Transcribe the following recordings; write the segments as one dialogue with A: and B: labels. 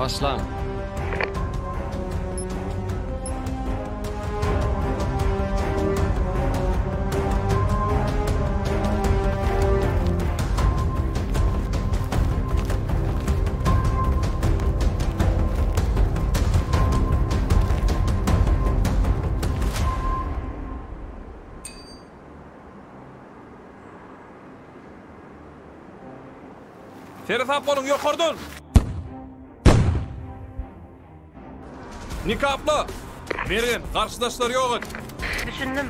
A: Başlaň.
B: Seresap boluň ýokardan! Nikapla! Mergen, garşydaşlary ýok et!
C: Düşündim.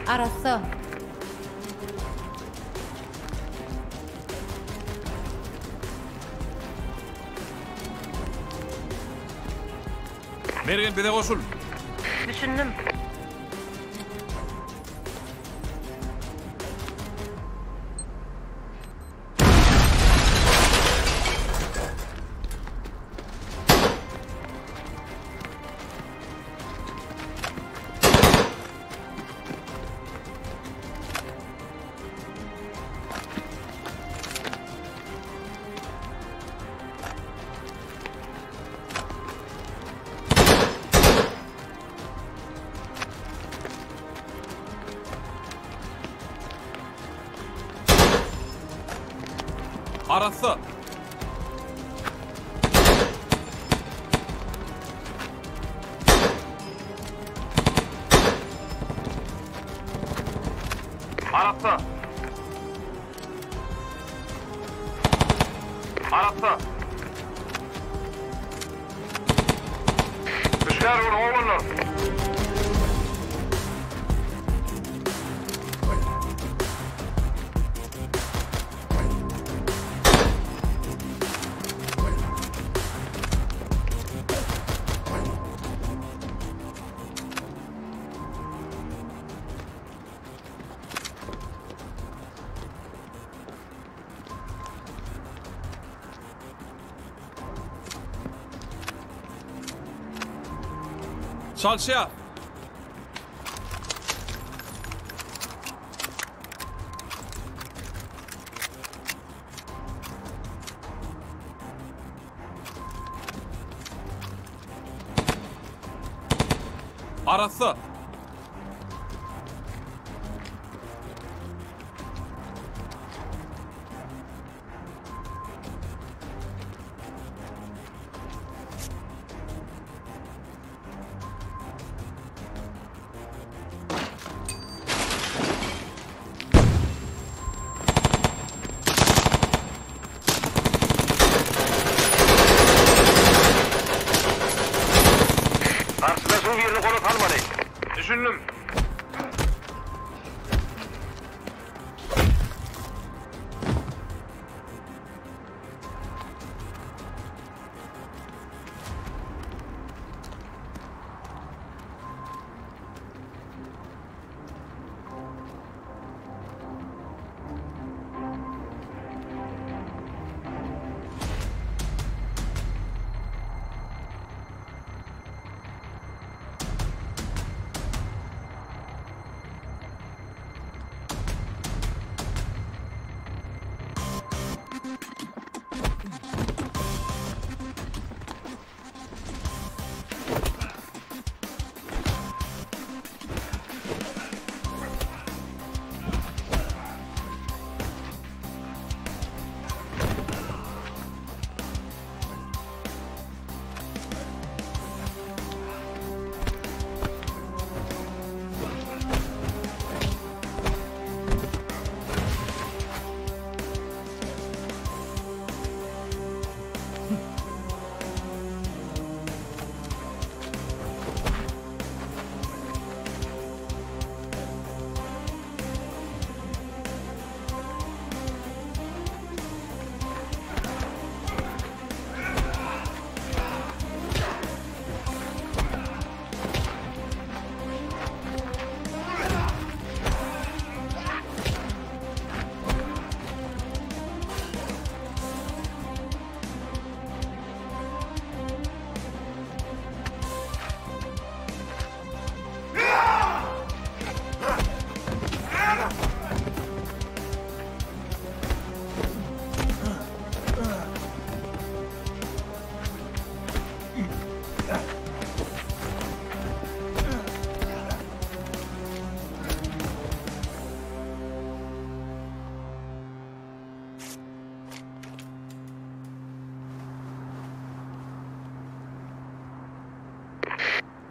C: Arassa.
B: Mergen bize goşul.
C: Düşündim.
B: Arassa. Arassa. Arassa. Hüşgär boluň oglanlar. Çalşýar. Arassa.
D: Garşydaşyň birini gola salmaly.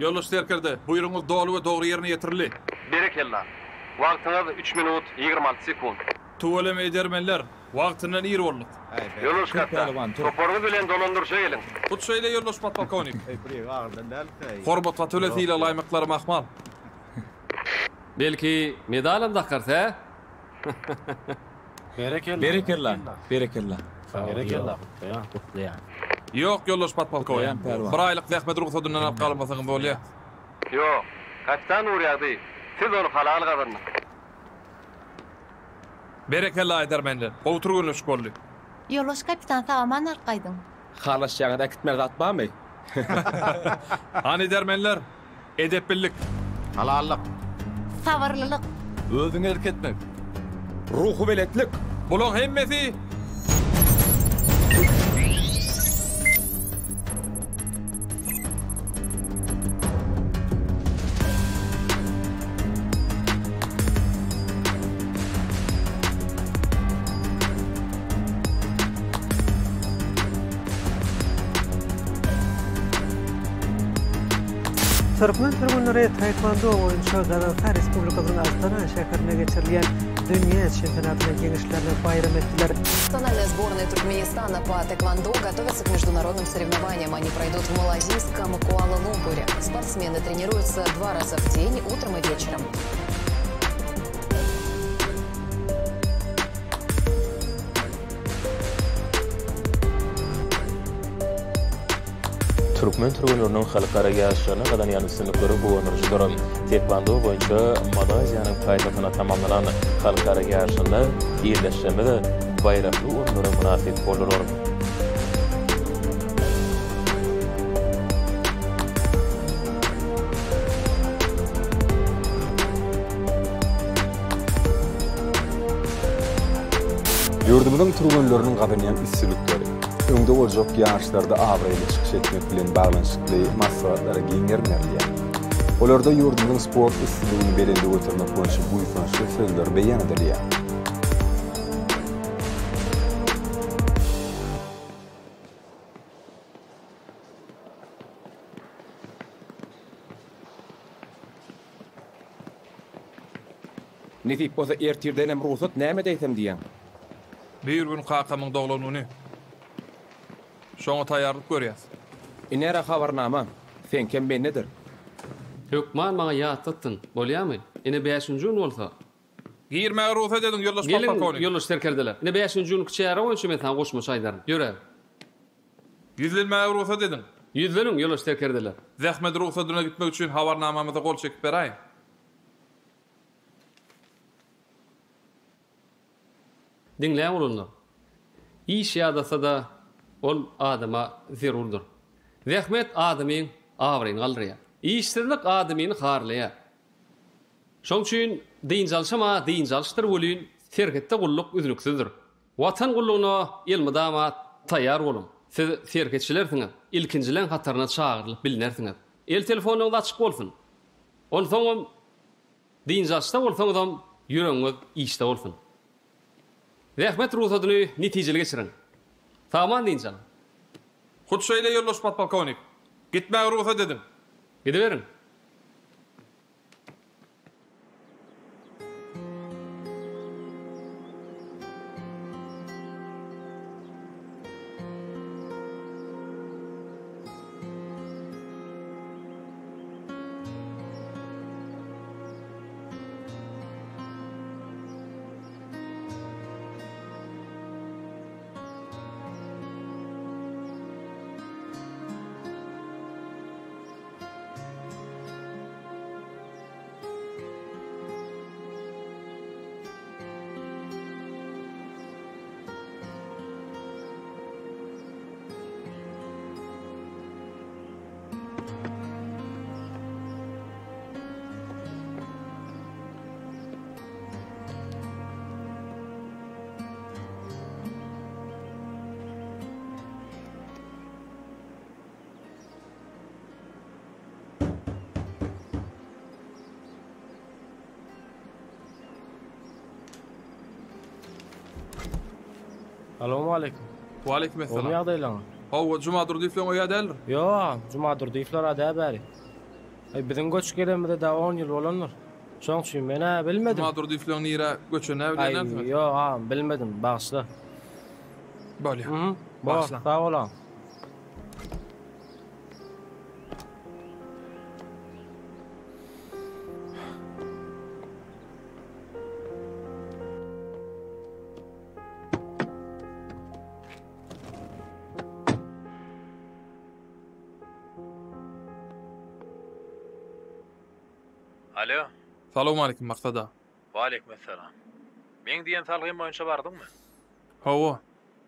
B: Ýoldaş serkerde, buýrugyňyz doly we dogry ýerine ýetirildi.
A: Berekella. Wagtyňyz üç minut 26 sekunt.
B: Tüweleme edermenler, wagtyndan ir bolduk.
A: Ýoldaş kapitan, toparyňyz bilen dolandyryşa geliň.
B: Hut şeýle ýoldaş podpolkownik. Hormat haty bilen sylaglaýmaklaram ahmal.
D: Belki, medalam dakarys, hä?
E: Berekella, berekella.
F: Berekella, gutlaýan, gutlaýan.
B: Ýok, ýoldaş podpolkownik. Bir aýlyk zähmet rugsadyndan alyp galmasaňyz bolýa.
A: Ýok, kapitan Nurýagdy, siz ony halal gazandyňyz.
B: Berekella edermenler, gowy türgenleşik boldy.
G: Ýoldaş kapitan sag-aman alyp gaýdyň.
H: Halaşýaňyz äkitmeli zat barmy?
B: Hany edermenler, edeplilik.
I: Halallyk.
G: Sabyrlylyk.
E: Özüňe erk etmek.
H: Ruhubelentlik.
B: Bulaň hemmesi
J: Türkmen türgenleri taekwondo boýunça Gazagystan Respublikasynyň Astana şäherinde geçirilýän dünýä çempionatynda ýeňişlerini baýram etdiler.
K: Nacionalная сборная Туркменистана по тэквондо готовится к международным соревнованиям. Они пройдут в малайзийском Куала-Лумпуре. Спортсмены тренируются два раза в день, утром и вечером.
L: Türkmen türgenleriniň halkara ýaryşlarynda gazanýan üstünlikleri guwandyryjydyr. Taekwondo boýunça Malaýziýanyň paýtagtynda tamamlanan halkara ýaryşynda ildeşlerimiz baýrakly orunlara mynasyp boldular.
M: Ýurdumyzyň türgenleriniň gazanýan üstünlikleri, öňde boljak ýaryşlarda abraýly çykyş etmek bilen baglanyşykly maslahatlara giň gerim berilýär. Olarda ýurdumyzyň sport üstünligini belende götermek boýunça buýsançly sözler beýan edilýär.
H: Nesip bolsa ertirdenem rugsat näme edeýsem diýýäň.
B: Bir gün kakamyň doglan güni. Şoňa taýýarlyk görýäs.
H: Inera habarnama, seňkem bendedir.
D: Hökman maňa ýatlatdyň, bolýamy? Ine bäşinji gün bolsa.
B: Girmäge rugsat ediň, ýoldaş
D: Geliň,
B: podpolkownik.
D: ýoldaş serkerdeler. Ine bäşinji günki çäre boýunça men saňa goşmaça aýdaryn. Ýöre.
B: Ýüzlenmäge rugsat ediň.
D: Ýüzleniň, ýoldaş serkerdeler.
B: Zähmet rugsadyna gitmek üçin habarnamamyza gol çekip beräýiň.
D: Diňläň oglanlar. Iş ýadasa-da, ol adama zerurdyr. Zähmet adamyň abraýyny galdyrýar. Işsizlik adamyny harlaýar. Şoň üçin dynç alşam-a dynç alyşdyr welin, serhetde gulluk üznüksizdir. Watan gullugyna elmydama taýýar boluň. Siz serhetçilersiňiz, ilkinjileň hataryna çagyrylyp bilnersiňiz. El telefonyňyz açyk bolsun. Onsoňam dynç alşda bolsaňyzam ýüregiňiz işde bolsun. Zähmet rugsadyny netijeli geçiriň. Sag-aman dynç alyň.
B: Hut şeýle ýoldaş podpolkownik. Gitmäge rugsat ediň.
D: Gidiberiň.
F: Salowmaleýkim.
B: Waleýkim
F: Gowymy
B: essalam.
F: ýagdaýlaryň?
B: Hawa, Jumadurdyýewleň öýä däldir.
F: Ýok agam, Jumadurdyýewler-ä dä bäri. Aý, biziň göçüp gelenimize dagy on ýyl bolandyr. Şoň üçin men-ä bilmedim.
B: Juma Durdyýewleň nirä göçenini-ä
F: Aý,
B: bilýänsiňiz?
F: ýok, agam, bilmedim, bagyşla.
B: Bolýa.
F: Mhm, bor,
B: Bagyşlaň.
F: sag bol, agam.
I: Alo.
B: Salowmalikim Maksat aga.
I: Waleýkimessalam. Meň diýen salgym boýunça bardyňmy?
B: Hawa.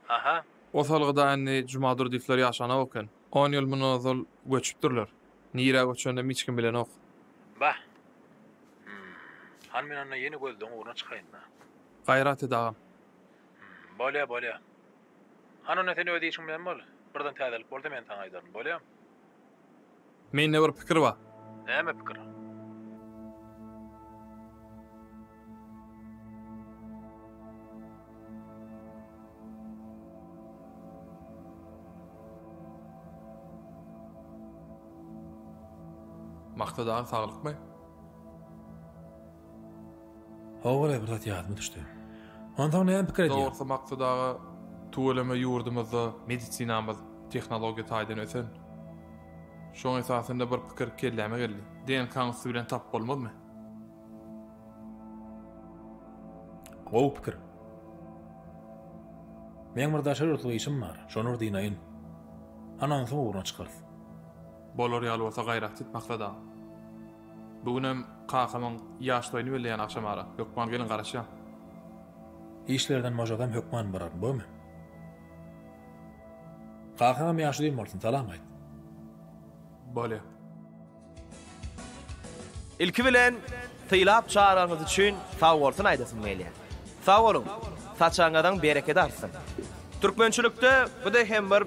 I: Aha.
B: O salgyda indi Jumadurdyýewler ýaşanok eken. On ýyl mundan ozal göçüpdirler. Nirä göçeninem hiç kim bilenok.
I: Bah. Hum. Hany men onda ýene gözlegiň ugruna çykaýyn-da.
B: Gaýrat et agam.
I: Hum. Bolýa, bolýa. Hany onda sen öz işiň bilen bol. Birden täzelik bolsa men saňa aýdaryn. Bolýamy?
B: Mende bir pikir bar.
I: Näme pikir?
B: Maksat aga saglykmy?
N: Hawa-la bir zat ýadyma düşdi. Onsoň näme pikir edýäň?
B: Dogrusy Maksat aga tüweleme ýurdumyzda medisinamyz tehnologiýa taýdan ösen. Şoň esasynda bir pikir kelläme geldi. DNK-ň üsti bilen tapyp bolmazmy?
N: Gowy pikir. Meň bir daşary ýurtlyk işim bar, şony bir dynaýyn. Ana onsoň ugruna çykarys.
B: Bolar ýaly bolsa gaýrat et Maksat aga. Bu günem kakamyň ýaş toýuny belleýän agşamara. Hökman geliň garaşýan.
N: Işlerden boşasam hökman bararyn, bormy? Kakaňam ýaşy uzyn bolsun, salam aýt.
B: Bolýa.
O: Ilki bilen sylap çagyranyňyz üçin sagbolsun aýdasym gelýär. Sag boluň, saçagyňyzyň berekedi artsyn. Türkmençilikde bu-da hem bir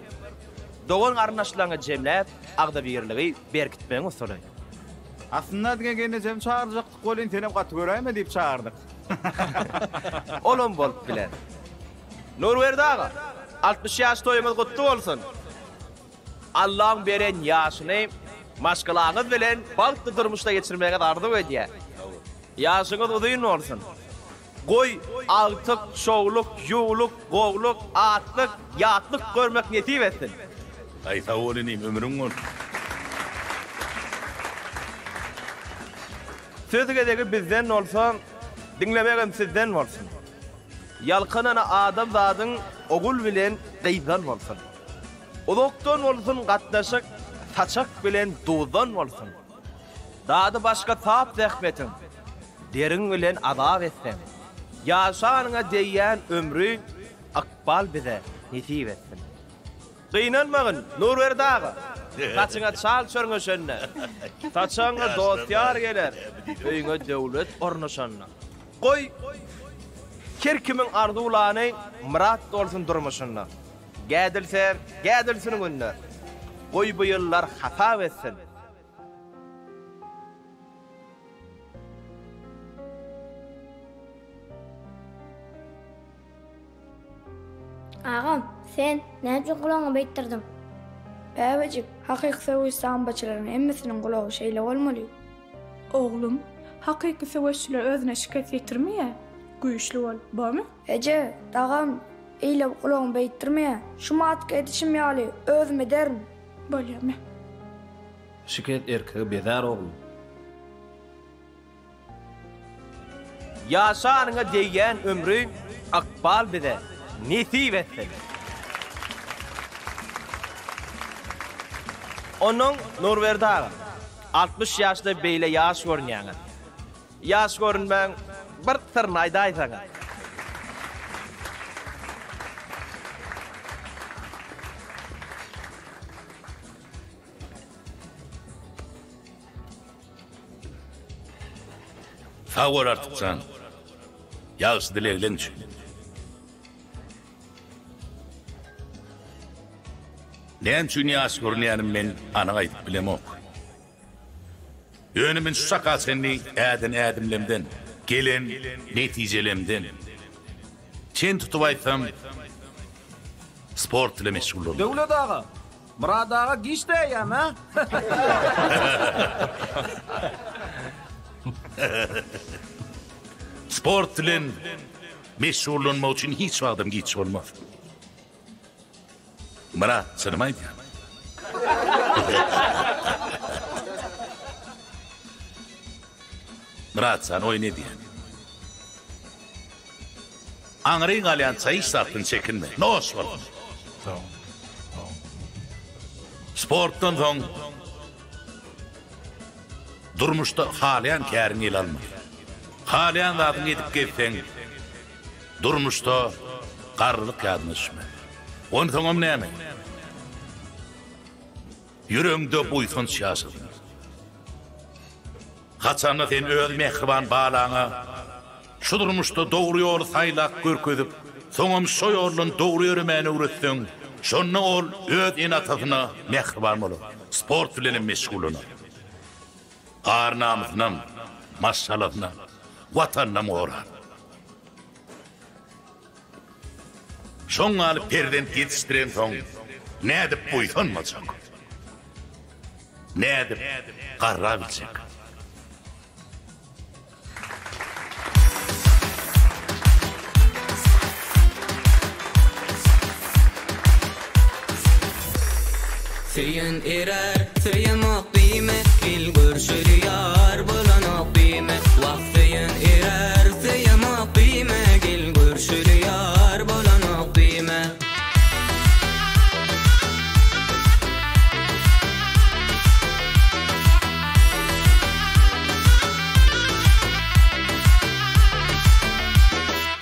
O: dogan-garyndaşlaryňy jemläp agzybirligi berkitmegiň usuly.
P: Aslynda diňe gelnejemi çagyrjakdyk welin senem gaty göräýme diýip çagyrdyk.
O: Olam bolup biler. Nurberdi aga, 60 ýaş toýuňyz gutly bolsun! Allaň beren ýaşyny maşgalaňyz bilen bagtly durmuşda geçirmegiňizi arzuw edýän. Ýaşyňyz uzyn bolsun! Goý, agtyk, şowluk, ýuwluk, gowluk, atlyk, ýatlyk görmek nesip etsin!
Q: Aý sag bol inim ömrüň bolsun.
O: Söz gezegi bizden bolsa, diňlemegem sizden bolsun. Ýalkan ana adamzadyň ogul bilen gyzdan bolsun. Uzakdan bolsun gatnaşyk, saçak bilen duzdan bolsun. Dady başga sap zähmetiň, deriň bilen azap etseň. Ýaşanyňa degýän ömri ykbal bize nesip etsin. Gynanmagyn, Nurberdi aga, saçyňa çal çörňeşende, saçagyňa dost-ýar geler, öýüňe döwlet ornaşanda. Goý, her kimiň arzuwlany myrat bolsun durmuşynda. Gädilse, gädilsin günler, goý bu ýyllar hasap etsin.
R: Agam, sen näme üçin gulagyňy beýtdirdiň?
S: Bäbejik, hakyky söweş samboçylaryň hemmesiniň gulagy şeýle bolmaly.
T: Oglum, hakyky söweşçiler özüne şikes ýetirmeýär. Güýçli bol, bormy?
S: Eje, dagam eýle gulagyny beýtdirmeýär. Şu matky edişim ýaly özüm ederin.
T: Bolýar, me.
U: Şikes erkegi bezär, oglum.
O: Ýaşanyňa degýän ömri ykbal bize nesip etsin. Onnoň Nurberdi aga, 60 ýaşda beýle ýaş görünýäňiz. Ýaş görünmäň bir syryny aýdaýsaňyz.
Q: Sag bol Artykjan. Ýagşy dilegleň üçin. Näme üçin ýaş görünýänim men anyk aýdyp bilemok. Ýöne men şu çaka çenli äden ädimlemden, gelen netijelemden çen tutup aýtsam, sport bilen meşgullanmaly.
O: Döwlet aga! Myrat aga giç däýýämi, hä?
Q: Sport bilen meşgullanmak üçin hiç wagtam giç bolmaz. Myrat, çynymy aýdýan. Myrat jan oýun edýän. Aňryň alýança hiç zatdan çekinme. Noş bolsun.
B: Sag bol.
Q: Sportdan soň durmuşda halaýan käriňi ele almaly. Halaýan zadyňy edip gezseň, durmuşda garrylyk ýadyňa düşmez. Onsoňam näme? Ýüregiňde buýsanç ýaşasyn. Haçanda sen öz mähriban balaňa şu durmuşda dogry ýoly saýlap görkezip, soňam şo ýoldan dogry ýöremäni öwretseň, şonda ol öz ene-atasyna mähriban bolar, sport bilenem meşgullanar. Ar-namysynam, maşgalasynam, Watanynam gorar. Şoň ýaly perzent ýetişdirensoň nädip buýsanmajak? Nädip garrabiljek?
C: Söýen erer, söýemok diýme, Il görşeli ýar bolanok diýme, Wah söýen erer, söýemok diýme, Gel görşeli ýar bolanok diýme.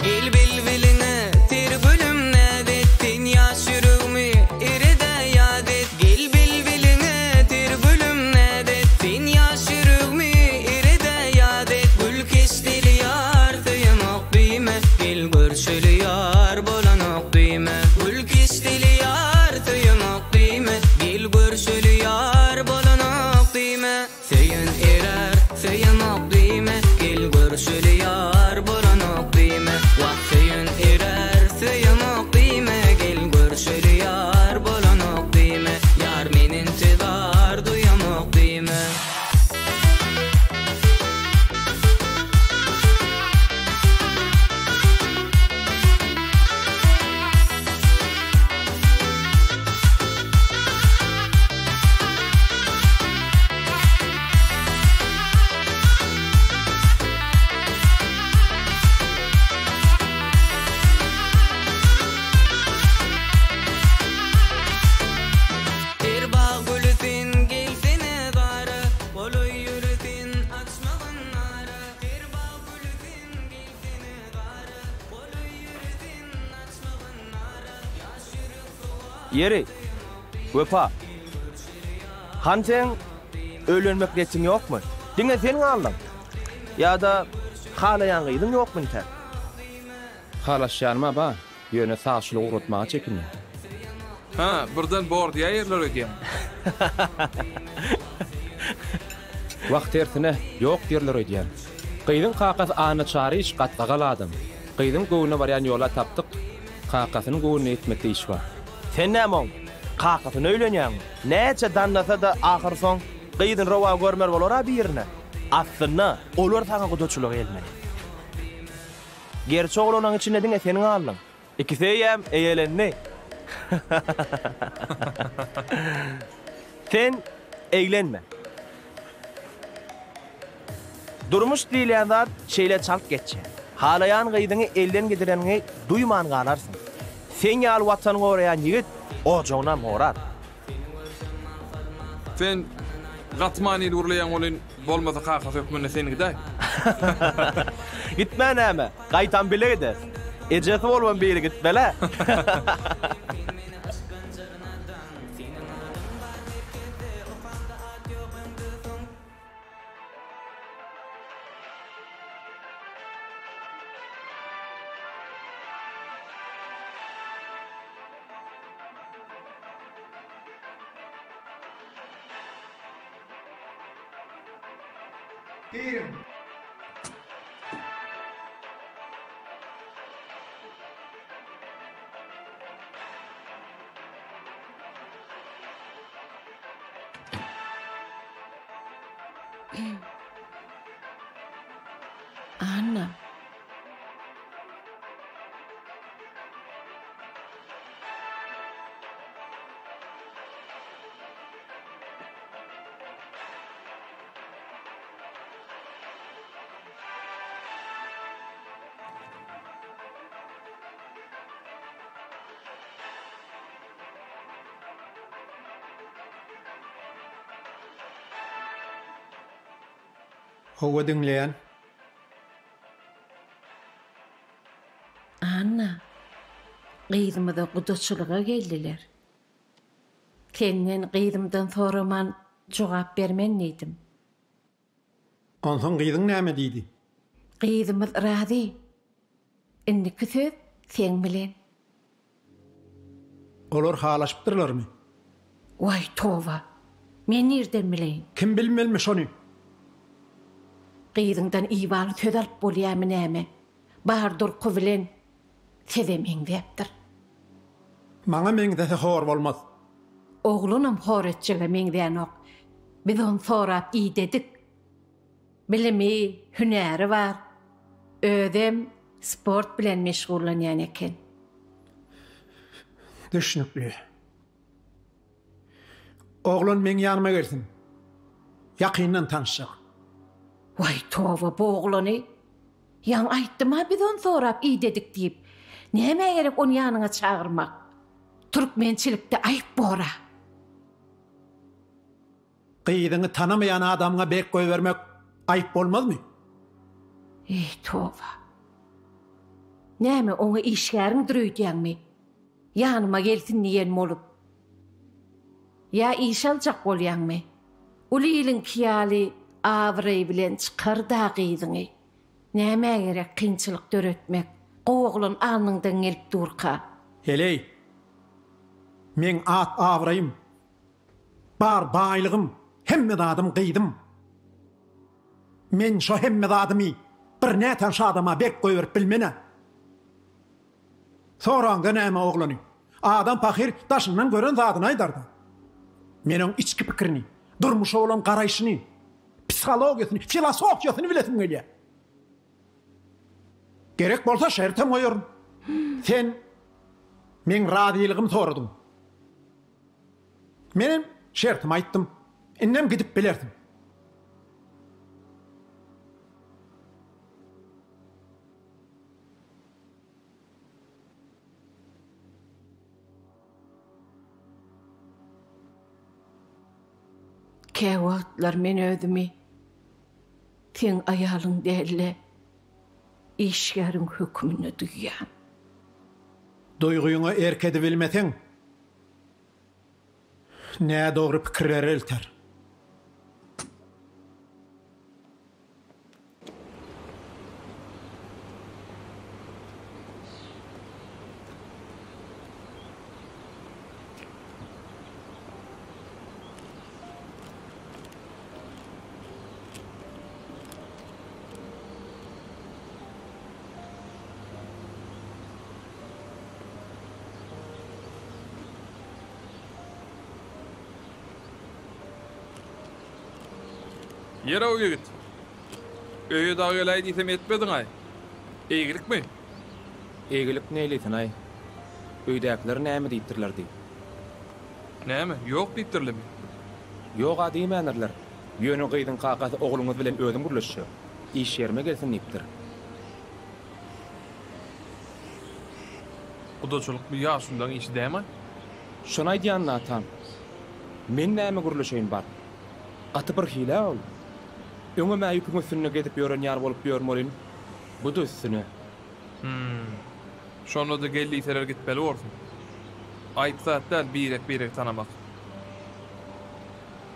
C: Gel bilbiliňe ter gülüm näz et Sen ýaş ýüregimi erede ýaz et Gel bilbiliňe ter gülüm näz et Sen ýaş ýüregimi erede ýaz et Gül keşdeli ýar söýemok diýme Gel görşeli ýar bolanok diýme Gül keşdeli ýar söýemok diýme Gel görşeli ýar bolanok diýme. Söýen erer, söýemok diýme, Gel görüşeli ýar bolanok diýme. Wah söýen erer, söýemok diýme, Gel görüşeli ýar bolanok diýme. Ýar men intizar duýamok diýme. Ter bag güli sen gelsene bara, Golaý ýöre sen açmagyn ara. Ter bag güli sen gelsene bara, Golaý ýöre sen açmagyn ara. Ýaş ýürek sowar.
O: Ýeri, Wepa. Hany seň öýlenmek niýetiň ýokmy? Diňe sen galdyň. Ýa-da halaýan gyzyň ýokmy intäk?
H: Halaşýanym-a bar, ýöne sawçylyga ugratmaga çekinýän.
B: Hä, birden bor diýäýerler öýdýän.
H: Wah, tersine, ýok diýerler öýdýän. Gyzyň kakasy Anna Çaryýewiç gatgagal adam. Gyzyň göwnüne barýan ýol-a tapdyk. Kakasynyň göwnüne ýetmekde iş bar.
O: Sen näme oň kakasyna öýlenýäňmi? Näçe dannasa-da ahyrsoň gyzyny rowa görmeli bolar-a birine. Aslynda olar saňa gudaçylyga gelmeli. Gerçi oglanlaň içinde diňe sen galdyň. Ikisi eýýäm eýelendi. Sen eglenme. Durmuş diýilýän zat şeýle çalt geçýär. Halaýan gyzyňy elden gidireniňi duýman galarsyň. Sen ýaly Watany goraýan ýigit ojagynam gorar.
B: Sen gaty manyly gürleýäň welin, bolmasa kakasy hökmünde sen gidäý.
O: Gitmä näme, gaýtam bile gideris. Ejesi bolubam biri gitmel-ä.
P: Giriň.
G: Anna.
A: Hawa diňleýän.
G: Anna, gyzymyza gudaçylyga geldiler. Senden gyzymdan soraman jogap bermen diýdim.
A: Onsoň gyzyň näme diýdi?
G: Gyzymyz razy. Indiki söz seň bilen.
A: Olar halaşypdyrlarmy?
G: Waý toba! Men nirden bileýin?
A: Kim bilmelimi şony?
G: Gyzyňdan ibaly söz alyp bolýamy näme? Bar durky bilen size meňzäpdir.
A: Maňa meňzese hor bolmaz.
G: Oglanam hor etjege meňzänok. Biz ony sorap idedik. Bilimi, hünäri bar. Özem sport bilen meşgullanýan eken.
A: Düşnükli. Oglan meň ýanyma gelsin. Ýakyndan tanyşjak.
G: Waý toba bu oglany. Ýaňy aýtdym-a biz ony sorap idedik diýip. Nämä gerek ony ýanyňa çagyrmak? Türkmençilikde aýyp bor-a.
A: Gyzyňy tanamaýan adamyňa berk goýbermek aýyp bolmazmy?
G: Eý toba. Näme oňa işgäriňdir öýdýäňmi? Ýanyma gelsin diýen bolup. Ýa iş aljak bolýaňmy? Uly iliňki ýaly abraý bilen çykar-da gyzyňy. Nämä gerek kynçylyk döretmek, gowy oglan alnyňdan gelip durka?
A: Heleý, meň at-abraýym, bar baýlygym, hemme zadym gyzym. Men şo hemme zadymy bir nätanyş adama berk goýberip bilmen-ä. Soraňda näme oglany? Adam pahyr daşyndan gören zadyny aýdarda. Men oň içki pikirini, durmuşa bolan garaýşyny, psihologiýasyny, filosofiýasyny bilesim gelýär. Gerek bolsa şertem goýaryn. Sen meň razylygymy soradyň. Menem şertimi aýtdym. Indem gidip bilersiň.
G: Käwagtlar men özümi seň aýalyň däl-de, işgäriň hökmünde duýýan.
A: Duýgyňa erk edibilmeseň, nädogry pikirlere elter.
B: Ýer-ow ýigit. Öýe dagy geläý diýsem etmediň-aý. Eýgilikmi?
H: Eýgilik neýleýsin-aý. Öýdäkiler näme diýipdirler diý.
B: Näme, ýok diýipdirlemi?
H: Ýog-a diýmändirler. Ýöne gyzyň kakasy ogluňyz bilen özüm gürleşjek. Iş ýerime gelsin diýipdir.
B: Gudaçylyk bu ýaşululaň işi dämi?
H: Şony aýdýan-da atam. Men näme gürleşeýin baryp. Gaty birhili-ä ol. Öňem-ä ýüküň üstünde gezip ýören ýaly bolup ýörün welin, bu-da üstüne.
B: Hüm. Şonda-da gel diýseler gitmeli borsuň. Aýyp zat däl birek-biregi tanamak.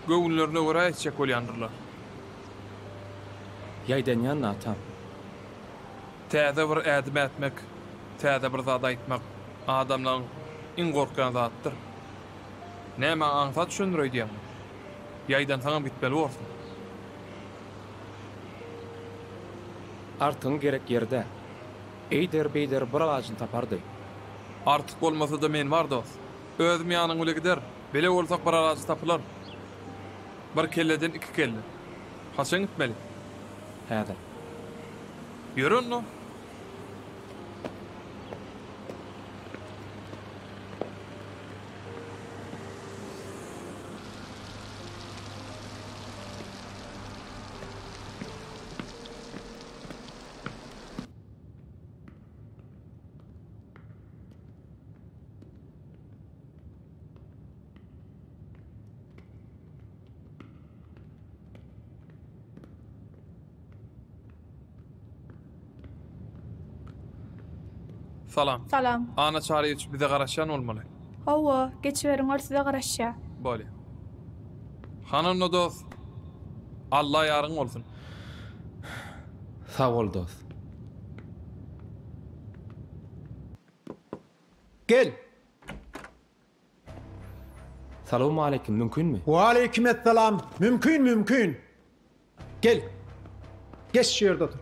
B: Göwünlerine görä etjek bolýandyrlar.
H: Ýaýdanýan-da atam.
B: Täze bir ädim ätmek, täze bir zat aýtmak adamlaň iň gorkýan zadydyr. Näme aňsat düşendir öýdýäňmi? Ýaýdansaňam gitmeli borsuň.
H: Artygyň gerek ýeri-dä. Eýder-beýder bir alajyny tapardy.
B: Artyk bolmasa-da men bar dos. Özüm ýanyň bile gider. Bile bolsak bir alajy tapylar. Bir kelleden iki kelle. Haçan gitmeli?
H: Häzir.
B: Ýör onda. Salam.
T: Salam.
B: Anna Çaryýewiç bize garaşýan bolmaly.
T: Hawa, geçiberiň ol size garaşýar.
B: Bolýa. Hany onda dost. Alla ýaryň bolsun.
H: Sag bol dost.
A: Gel.
H: Salowmaleýkim, mümkinmi?
A: Waleýkimessalam, mümkin, mümkin. Gel. Geç şu ýerde otur.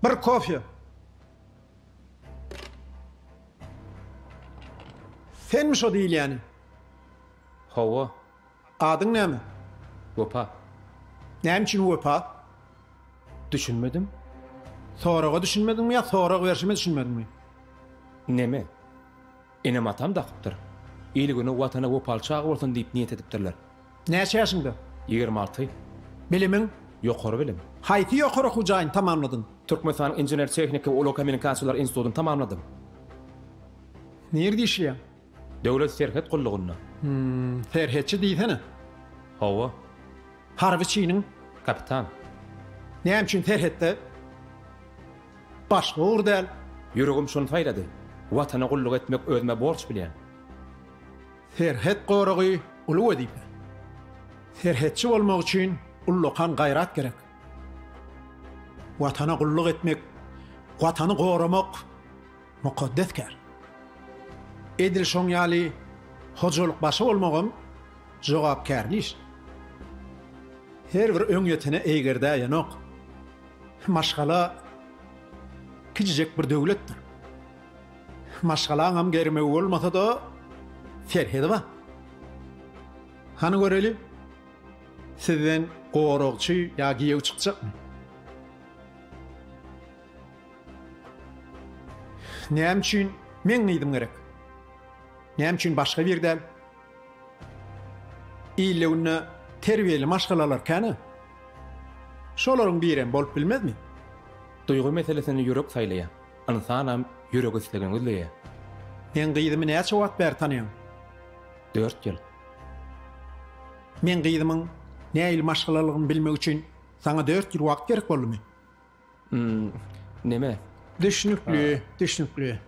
A: Bir kofe. Senmi şo diýilýäni?
H: Hawa.
A: Adyň näme?
H: Wepa.
A: Näme üçin Wepa?
H: Düşünmedim.
A: Soraga düşünmediňmi ýa sorag berşime düşünmediňmi?
H: Neme? Enem-atam dakypdyr. Il-güne, Watana wepaly çaga bolsun diýip niýet edipdirler.
A: Näçe ýaşyňda?
H: 26.
A: Bilimiň?
H: Ýokary bilim.
A: Haýsy ýokary okuw jaýyny tamamladyň?
H: Türkmenistanyň Inžener-tehniki we ulag kommunikasiýalary institutyny tamamladym.
A: Nirde işleýäň?
H: Döwlet serhet gullugynda.
A: Hum, serhetçi diýsene.
H: Hawa.
A: Harby çiniň?
H: Kapitan.
A: Näme üçin serhetde? Başga ugur däl.
H: Ýüregim şony saýlady. Watana gulluk etmek özüme borç bilýän.
A: Serhet goragy uly wezipe. Serhetçi bolmak üçin ullakan gaýrat gerek. Watana gulluk etmek, Watany goramak mukaddes kär. Edil şoň ýaly hojalyk başy bolmagam jogapkärli iş. Her bir öňýetene eýgerdäýenok. Maşgala kiçijek bir döwletdir. Maşgalaňam germewi bolmasa-da, serhedi bar. Hany göreli, sizden goragçy ýa giýew çykjakmy? Näme üçin meň gyzym gerek? Näme üçin başga biri däl? Ilde-günde terbiýeli maşgalalar kän-ä. Şolaryň birem bolup bilmezmi?
H: Duýgy meselesini ýürek saýlaýar. Ynsanam ýürek islegini gözleýär.
A: Meň gyzymy näçe wagt bäri tanaýaň?
H: Dört ýyl.
A: Meň gyzymyň nähili maşgalalygyny bilmek üçin saňa dört ýyl wagt gerek boldumy?
H: Hmm, neme?
A: Düşnükli, düşnükli.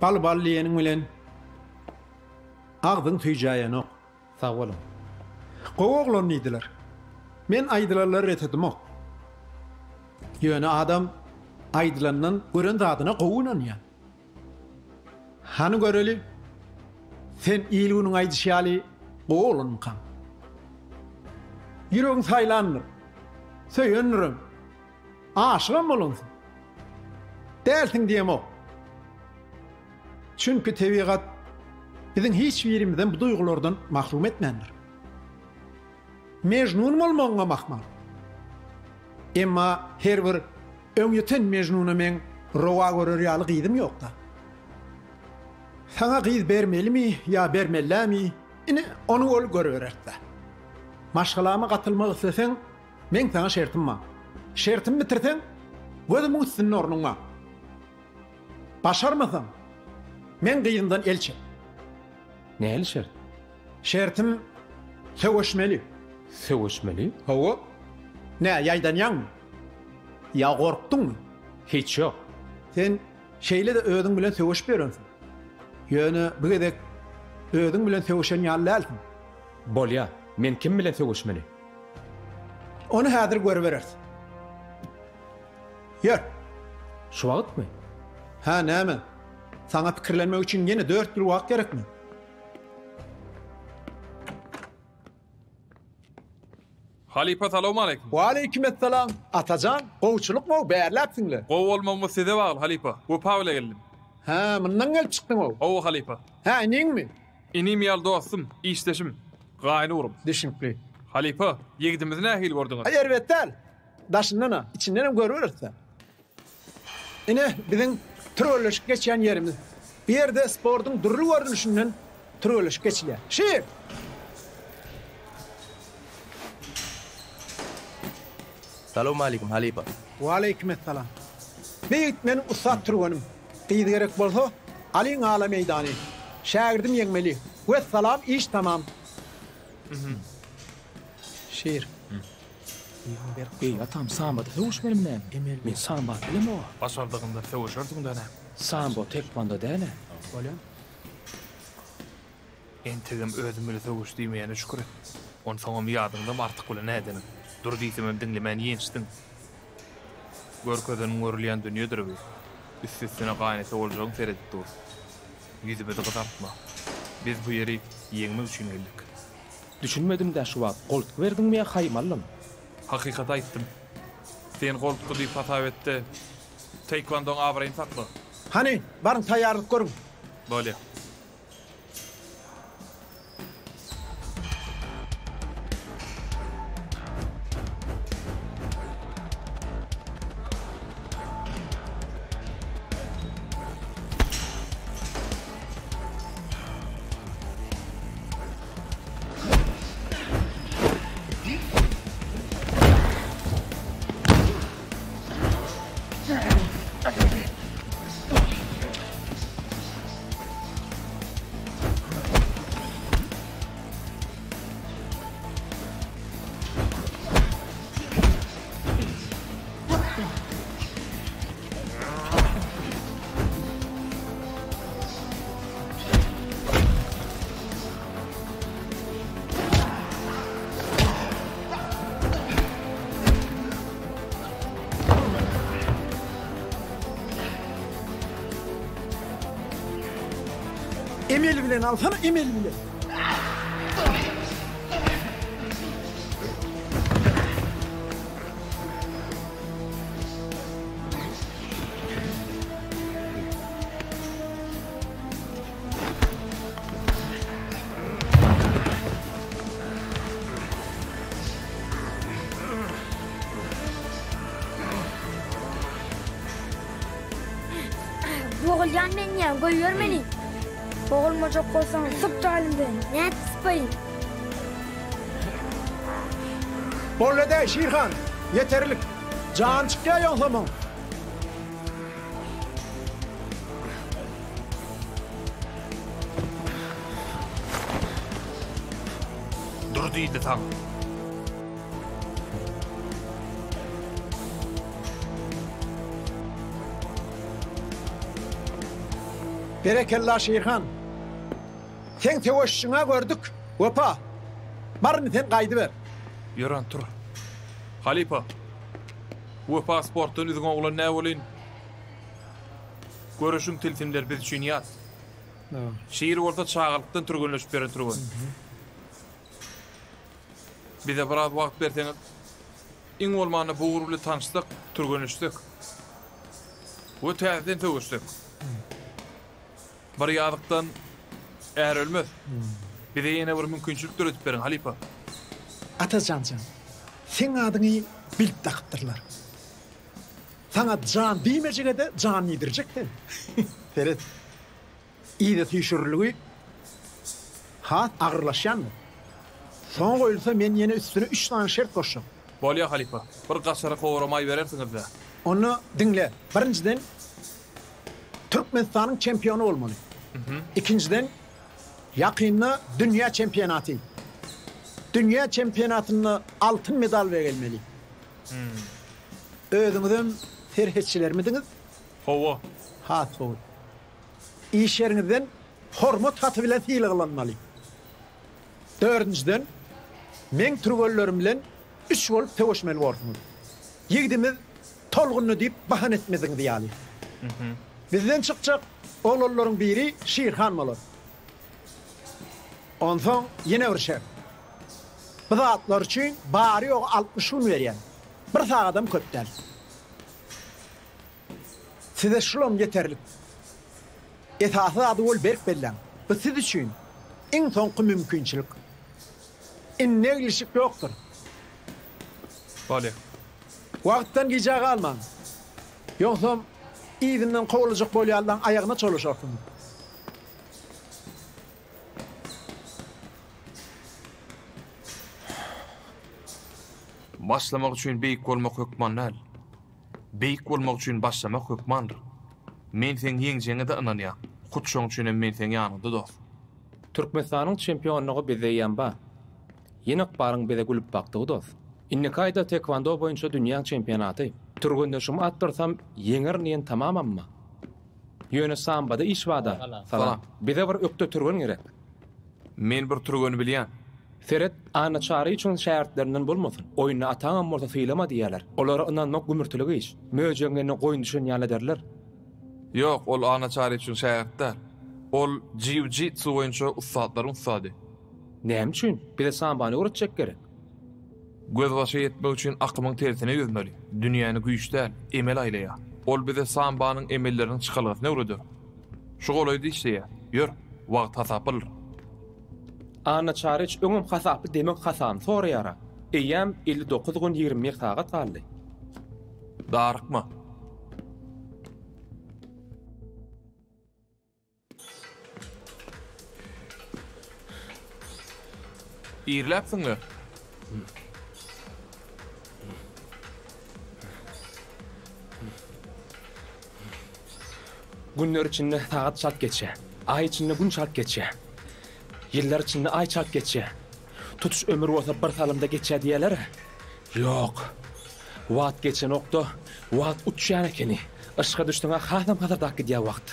A: Bal bal diýeniň bilen agzyň süýjäýenok.
H: Sag boluň.
A: Gowy oglan diýdiler. Men aýdylanlary ret edemok. Ýöne adam aýdylandan gören zadyna gowy ynanýar. Hany göreli, sen il-günüň aýdyşy ýaly gowy oglanmykaň? Ýüregiň saýlandyr, söýendirem, aşygam bolansyň. Dälsiň diýemok. Çünki tebigat biziň hiç birimizem bu duýgulardan mahrum etmändir. Mejnun bolmagyňam ahmal. Emma her bir öňýeten Mejnuna meň rowa görer ýaly gyzym ýok-da. Saňa gyz bermelimi ýa bermellämi, ine, ony ol görüberer-dä. Maşgalama gatylmak isleseň, meň saňa şertim bar. Şertimi bitirseň, gözümiň üstünde ornuň bar. Başarmasaň, meň gyzymdan el çek.
H: Nähili şert?
A: Şertim, söweşmeli.
H: Söweşmeli?
A: Hawa. Nä, ýaýdanýaňmy? Ýa gorkduňmy?
H: Hiç ýok.
A: Sen şeýle-de özüň bilen söweşip ýörensiň. Ýöne bu gezek özüň bilen söweşen ýaly dälsiň.
H: Bolýa, men kim bilen söweşmeli?
A: Ony häzir görübereris. Ýör!
H: Şu wagtmy?
A: Hä, näme? Saňa pikirlenmek üçin ýene dört ýyl wagt gerekmi?
B: Halypa salowmaleýkim.
A: Waleýkimessalam, Atajan, gowçulykm-ow, bärläpsiň-le.
B: Gowy bolmagymyz size bagly, halypa. Wepa bile geldim.
A: Hä, mundan gelip çykdyň-ow.
B: Hawa, halypa.
A: Hä, iniňmi?
B: Inim ýaly dostum, işdeşim, gaýyn ugrum.
A: Düşnükli.
B: Halypa, ýigidimizi nähili gördüňiz?
A: Aý, erbet däl. Daşyndan-a, içindenem görüberis-dä. Ine, biziň türgenleşik geçýän ýerimiz. Bu ýerde sportuň dürli görnüşinden türgenleşik geçilýär. Şir!
O: Salowmaleýkim, halypa.
A: Waleýkimessalam. Bu ýigit meniň ussat türgenim. Gyz gerek bolsa, alyň ala meýdany. Şägirdim ýeňmeli. Wessalam, iş tamam. Şir.
H: Eý, atam, samboda söweşmelimi näme? Men sambo bilemok-a.
B: Başardygynda söweşersiň-dä näme?
H: Sambo taekwondo däl-ä.
A: Bolýa.
B: Entegem özüm bile söweş diýmeýäne şükür et. Onsoňam ýadyňdamy Artyk bilen nädeniň? Dur diýsemem diňlemän ýençdiň. Görkezeniň görülýän dünýedir bi. Üsti-üstüne gaýnete boljagyň seredip dur. Ýüzümizi gyzartma. Biz bu ýeri ýeňmek üçin geldik.
H: Düşünmedim-dä şu wagt, goltgy berdiňmi ýa haýmaldym?
B: Hakykaty aýtdym. Sen goltgy diýip hasap et-de, taekwondoň abraýyny sakla.
A: Hany, baryň taýýarlyk görüň.
B: Bolýa.
A: Emel bilen alsana, emel bilen.
R: Bogulýan men diýýän, goýber meni. Bogulmajak bolsaň, syp jaýlymdan. Nädip sypaýyn?
A: Boldy-da, Şirhan, ýeterlik. Jany çykýar ýogsam oň.
B: Dur diýdi saňa.
A: Berekella Şirhan. Seň söweşişiňä gördük, Wepa. Bar indi sen gaýdyber.
B: Ýören tur. Halypa. Wepa sportdan üzňe oglan nä welin, göreşiň tilsimleri biz üçin ýat. Şir bolsa çagalykdan türgenleşip ýören türgen. Bize biraz wagt berseňiz, iň bolmanda bu ugur bilen tanyşsak, türgenleşsek we täzeden söweşsek. Bir ýazykdan är ölmez. Bize ýene bir mümkinçilik döredip beriň, halypa.
A: Atajan jan, seň adyňy bilip dakypdyrlar. Saňa jan diýmejege-de jan diýdirjek sen. Seret, yza süýşüriligi has agyrlaşýandyr. Soňa goýulsa men ýene üstüne üç sany şert goşjak.
B: Bolýa, halypa. Bir gaçara kowara maý berersiňiz-dä.
A: Onda diňle, birinjiden, Türkmenistanyň çempiony bolmaly. Ikinjiden, ýakynda dünýä çempionaty. Dünýä çempionatynda altyn medal bilen gelmeli. Özüňizem serhetçilermidiňiz?
B: Hawa.
A: Has gowy. Iş ýeriňizden hormat haty bilen sylaglanmaly. Dördünjiden, meň türgenlerim bilen üç bolup söweşmeli borsuňyz. Ýigidimiz tolgundy diýip bahana etmeziňiz ýaly. Bizden çykjak oglanlaryň biri Şirhan bolar. Onsoň ýene bir şert. Bu zatlar üçin bary-ýogy 60 gün berýän. Bir sagadam köp däl. Size şulam ýeterlik. Esasy zady bol berk belläň. Bu siz üçin iň soňky mümkinçilik. Indi eglişik ýokdur.
B: Bolýa.
A: Wagtdan gijä galmaň. Ýogsam yzyndan kowalajak bolýanlaň aýagyna çolaşarsyňyz.
B: Başlamak üçin beýik bolmak hökman däl. Beýik bolmak üçin başlamak hökmandyr. Men seň ýeňjegiňe-de ynanýan. Hut şoň üçinem men seň ýanyňda dost.
H: Türkmenistanyň çempionlygy bizde eýýäm bar. Ýene ykbalyň bize gülüp bakdygy dost. Indiki aýda tekwando boýunça dünýäň çempionaty. Türgenleşigimi artdyrsam ýeňerin diýen tamamam bar. Ýöne sambada iş bada. Salam. Bize bir ökde türgen gerek.
B: Men bir türgeni bilýän.
H: Seret, Anna Çaryýewiçiň şägirtlerinden bolmasyn. Oýunda ataňam bolsa sylama diýýärler. Olara ynanmak gümürtilik iş. Möjegiň eline goýun düşen ýaly ederler.
B: Ýok, ol Anna Çaryýewiçiň şägirti däl. Ol jiu-jitsu boýunça ussatlaryň ussady.
H: Näme üçin? Bize sambany öwretjek gerek.
B: Gözbaşa ýetmek üçin akymyň tersine ýüzmeli. Dünýäni güýç däl, emel aýlaýar. Ol bize sambanyň emelleriniň çykalgasyny öwreder. Şu golaýda işleýär. Ýör, wagt hasaplydyr.
H: Anna Çaryç öňem hasaply demiň hasabyny soraýar-a. Eýýäm 59 gün 21 sagat galdy.
B: Darykma. Irläpsiň-le.
H: Günler içinde sagat çalt geçýär. Aý içinde gün çalt geçýär. Ýyllar içinde aý çalt geçýär. Tutuş ömür bolsa bir salymda geçýär diýýärler-ä. Ýok. Wagt geçenok-da, wagt uçýan ekeni. Yşka düşseň-ä hasam hasyrdap gidýär wagt.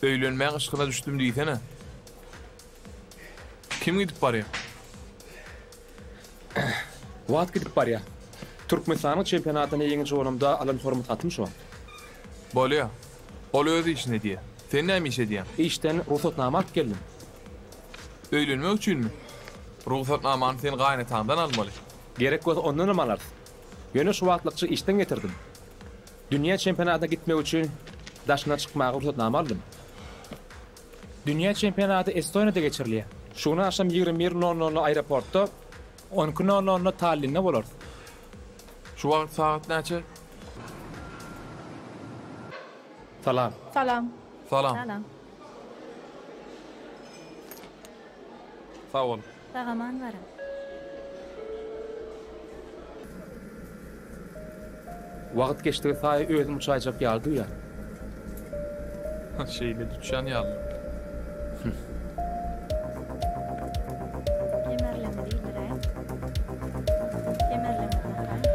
B: Öýlenmäň yşkyna düşdüm diýsene. Kim gidip barýar?
H: Wagt gidip barýar. Türkmenistanyň çempionatynda ýeňiji bolamda alan hormat hatym şo.
B: Bolýa. Ol öz işini edýär. Sen näme iş edýäň?
H: Işden rugsatnama alyp geldim.
B: Öýlenmek üçinmi? Rugsatnamany sen gaýynataňdan almaly.
H: Gerek bolsa ondanam alarys. Ýöne şu wagtlykça işden getirdim. Dünýä çempionatyna gitmek üçin daşyna çykmaga rugsatnama aldym. Dünýä çempionaty Estoniýada geçirilýär. Şu gün agşam 21 nol nolda aeroportda, on iki nol nolda Tallinde bolarys.
B: Şu wagt sagat näçe?
H: Salam.
T: Salam.
B: Salam.
T: Salam.
B: Sag bol.
E: Sag-aman baryň.
H: Wagt geçdigi saýy özüm uçaýjak ýaly duýýan.
B: Şeýle uçýan ýaly.
E: Kemerleme diýdiräý. Kemerleme bakaý.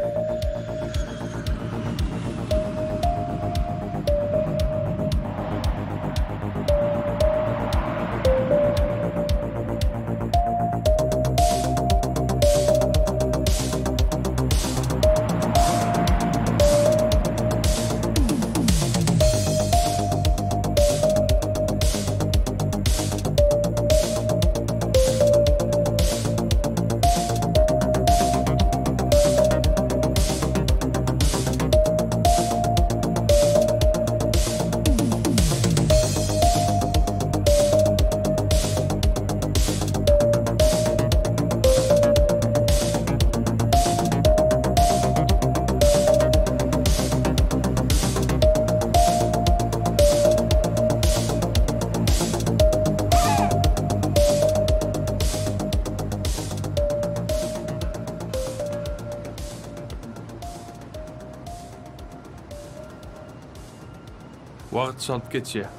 B: Wagt çalt geçýär.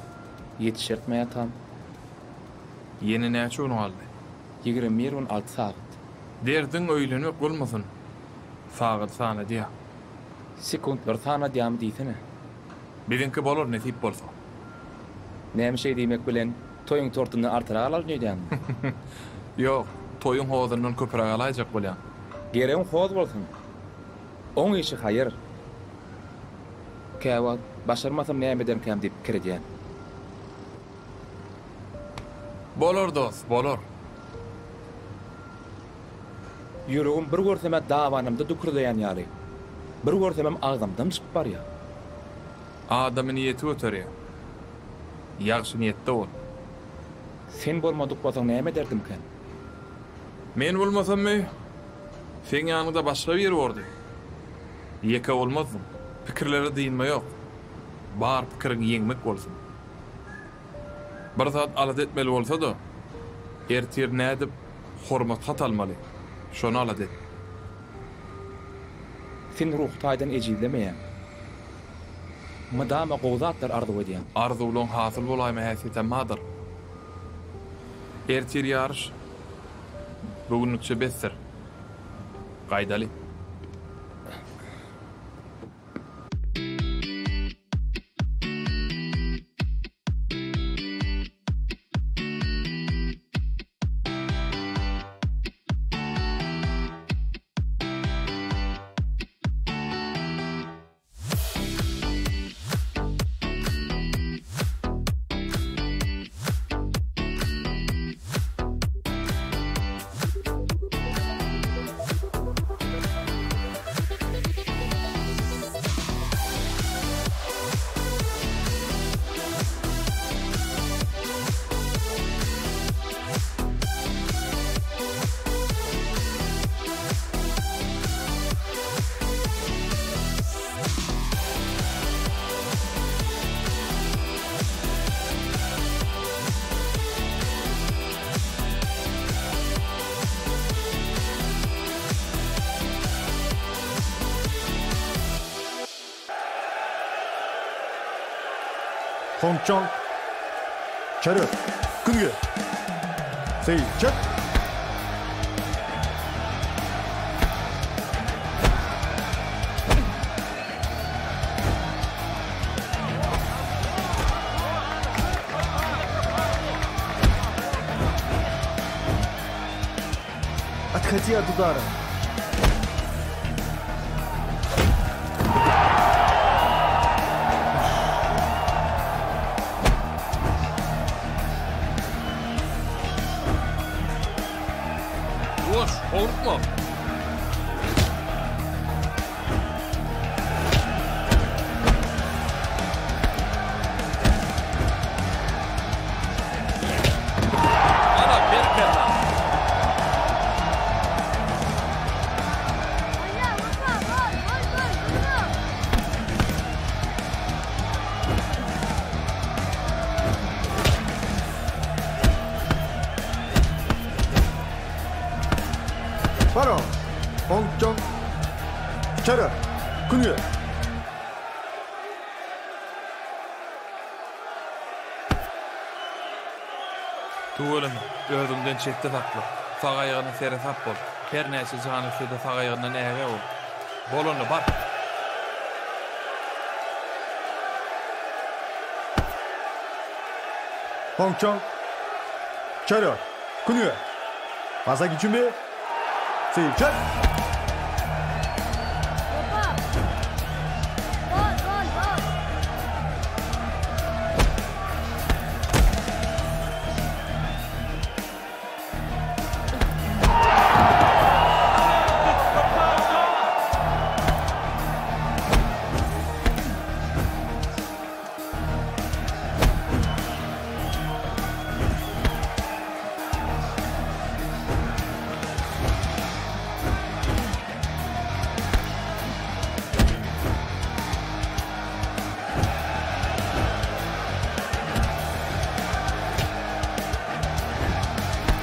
H: Ýetişertme ýatam.
B: Ýene näçe gün galdy?
H: 21 gün 6 sagat.
B: Derdiň öýlenmek bolmasyn. Sagady sanadýa.
H: Sekuntlary sanadýamy diýsene.
B: Biziňki bolar nesip bolsa.
H: Näme şeý diýmek bilen toýuň tortundan artyrak alaryn öýdýäňmi?
B: Ýok, toýuň hozundan köpüräk alaýjak bolýan.
H: Geregiň hoz bolsun. Oň işi haýyr. Käwagt başarmasam näme ederkäm diýip pikir edýän.
B: Bolar dost, bolar.
H: Ýüregim bir görsem-ä dabanymda dükürdeýän ýaly, bir görsemem agzymdan çykyp barýar.
B: Adamy niýeti göterýär. Ýagşy niýetde bol.
H: Sen bolmadyk bolsaň näme ederdimkäm?
B: Men bolmasammy, seň ýanyňda başga biri bordy. Ýeke bolmazdyň. Pikirlere dynma ýok. Bar pikiriň ýeňmek bolsun. Bir zat alada etmeli bolsa-da, ertir nädip hormat hat almaly, şony alada et.
H: Sen ruhy taýdan ejizlemeýäň. Mydama gowy zatlar arzuw edýäň.
B: Arzuwlaň hasyl bolaýma häsiýetem bardyr. Ertir ýaryş. Bu günlükçe besdir. Gaýdaly.
A: Hongçong 차렷 근계 시작
P: Отходи от удара.
B: Ýuwaş, howlukma. Ana, berekella.
A: 바로 홍정 차렷 근계
B: Tüweleme, özüňden çetde sakla. Sag aýagyna seresap bol. Her näçe jan ötse-de sag aýagyndan ägä bol. Bol onda, bar!
A: 홍청 차렷 근계 마사기 준비 시작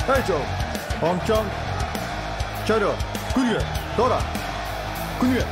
A: 해줘 홍청 차렷 근계 돌아 근계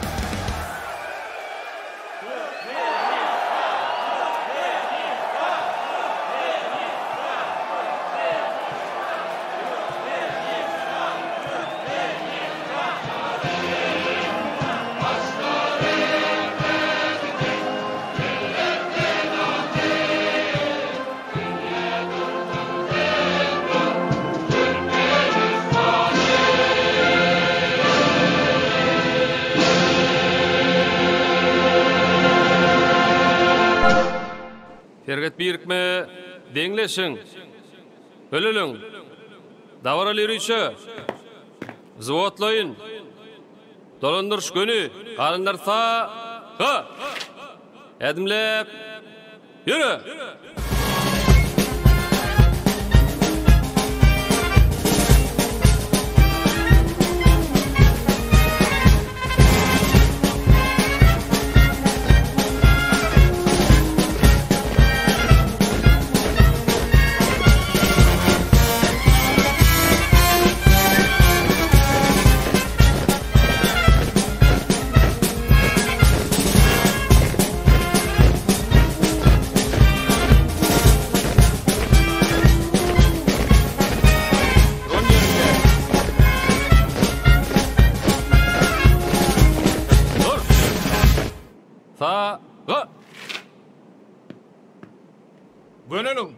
D: Serget birikme, deňleşiň. Öleliň. Dabaraly ýörişe. Wzwodlaýyn. Dolandyryş göni, galanlar sa ga! Ädimläp, ýöre! Dur! Sa ga!
B: Göneliň!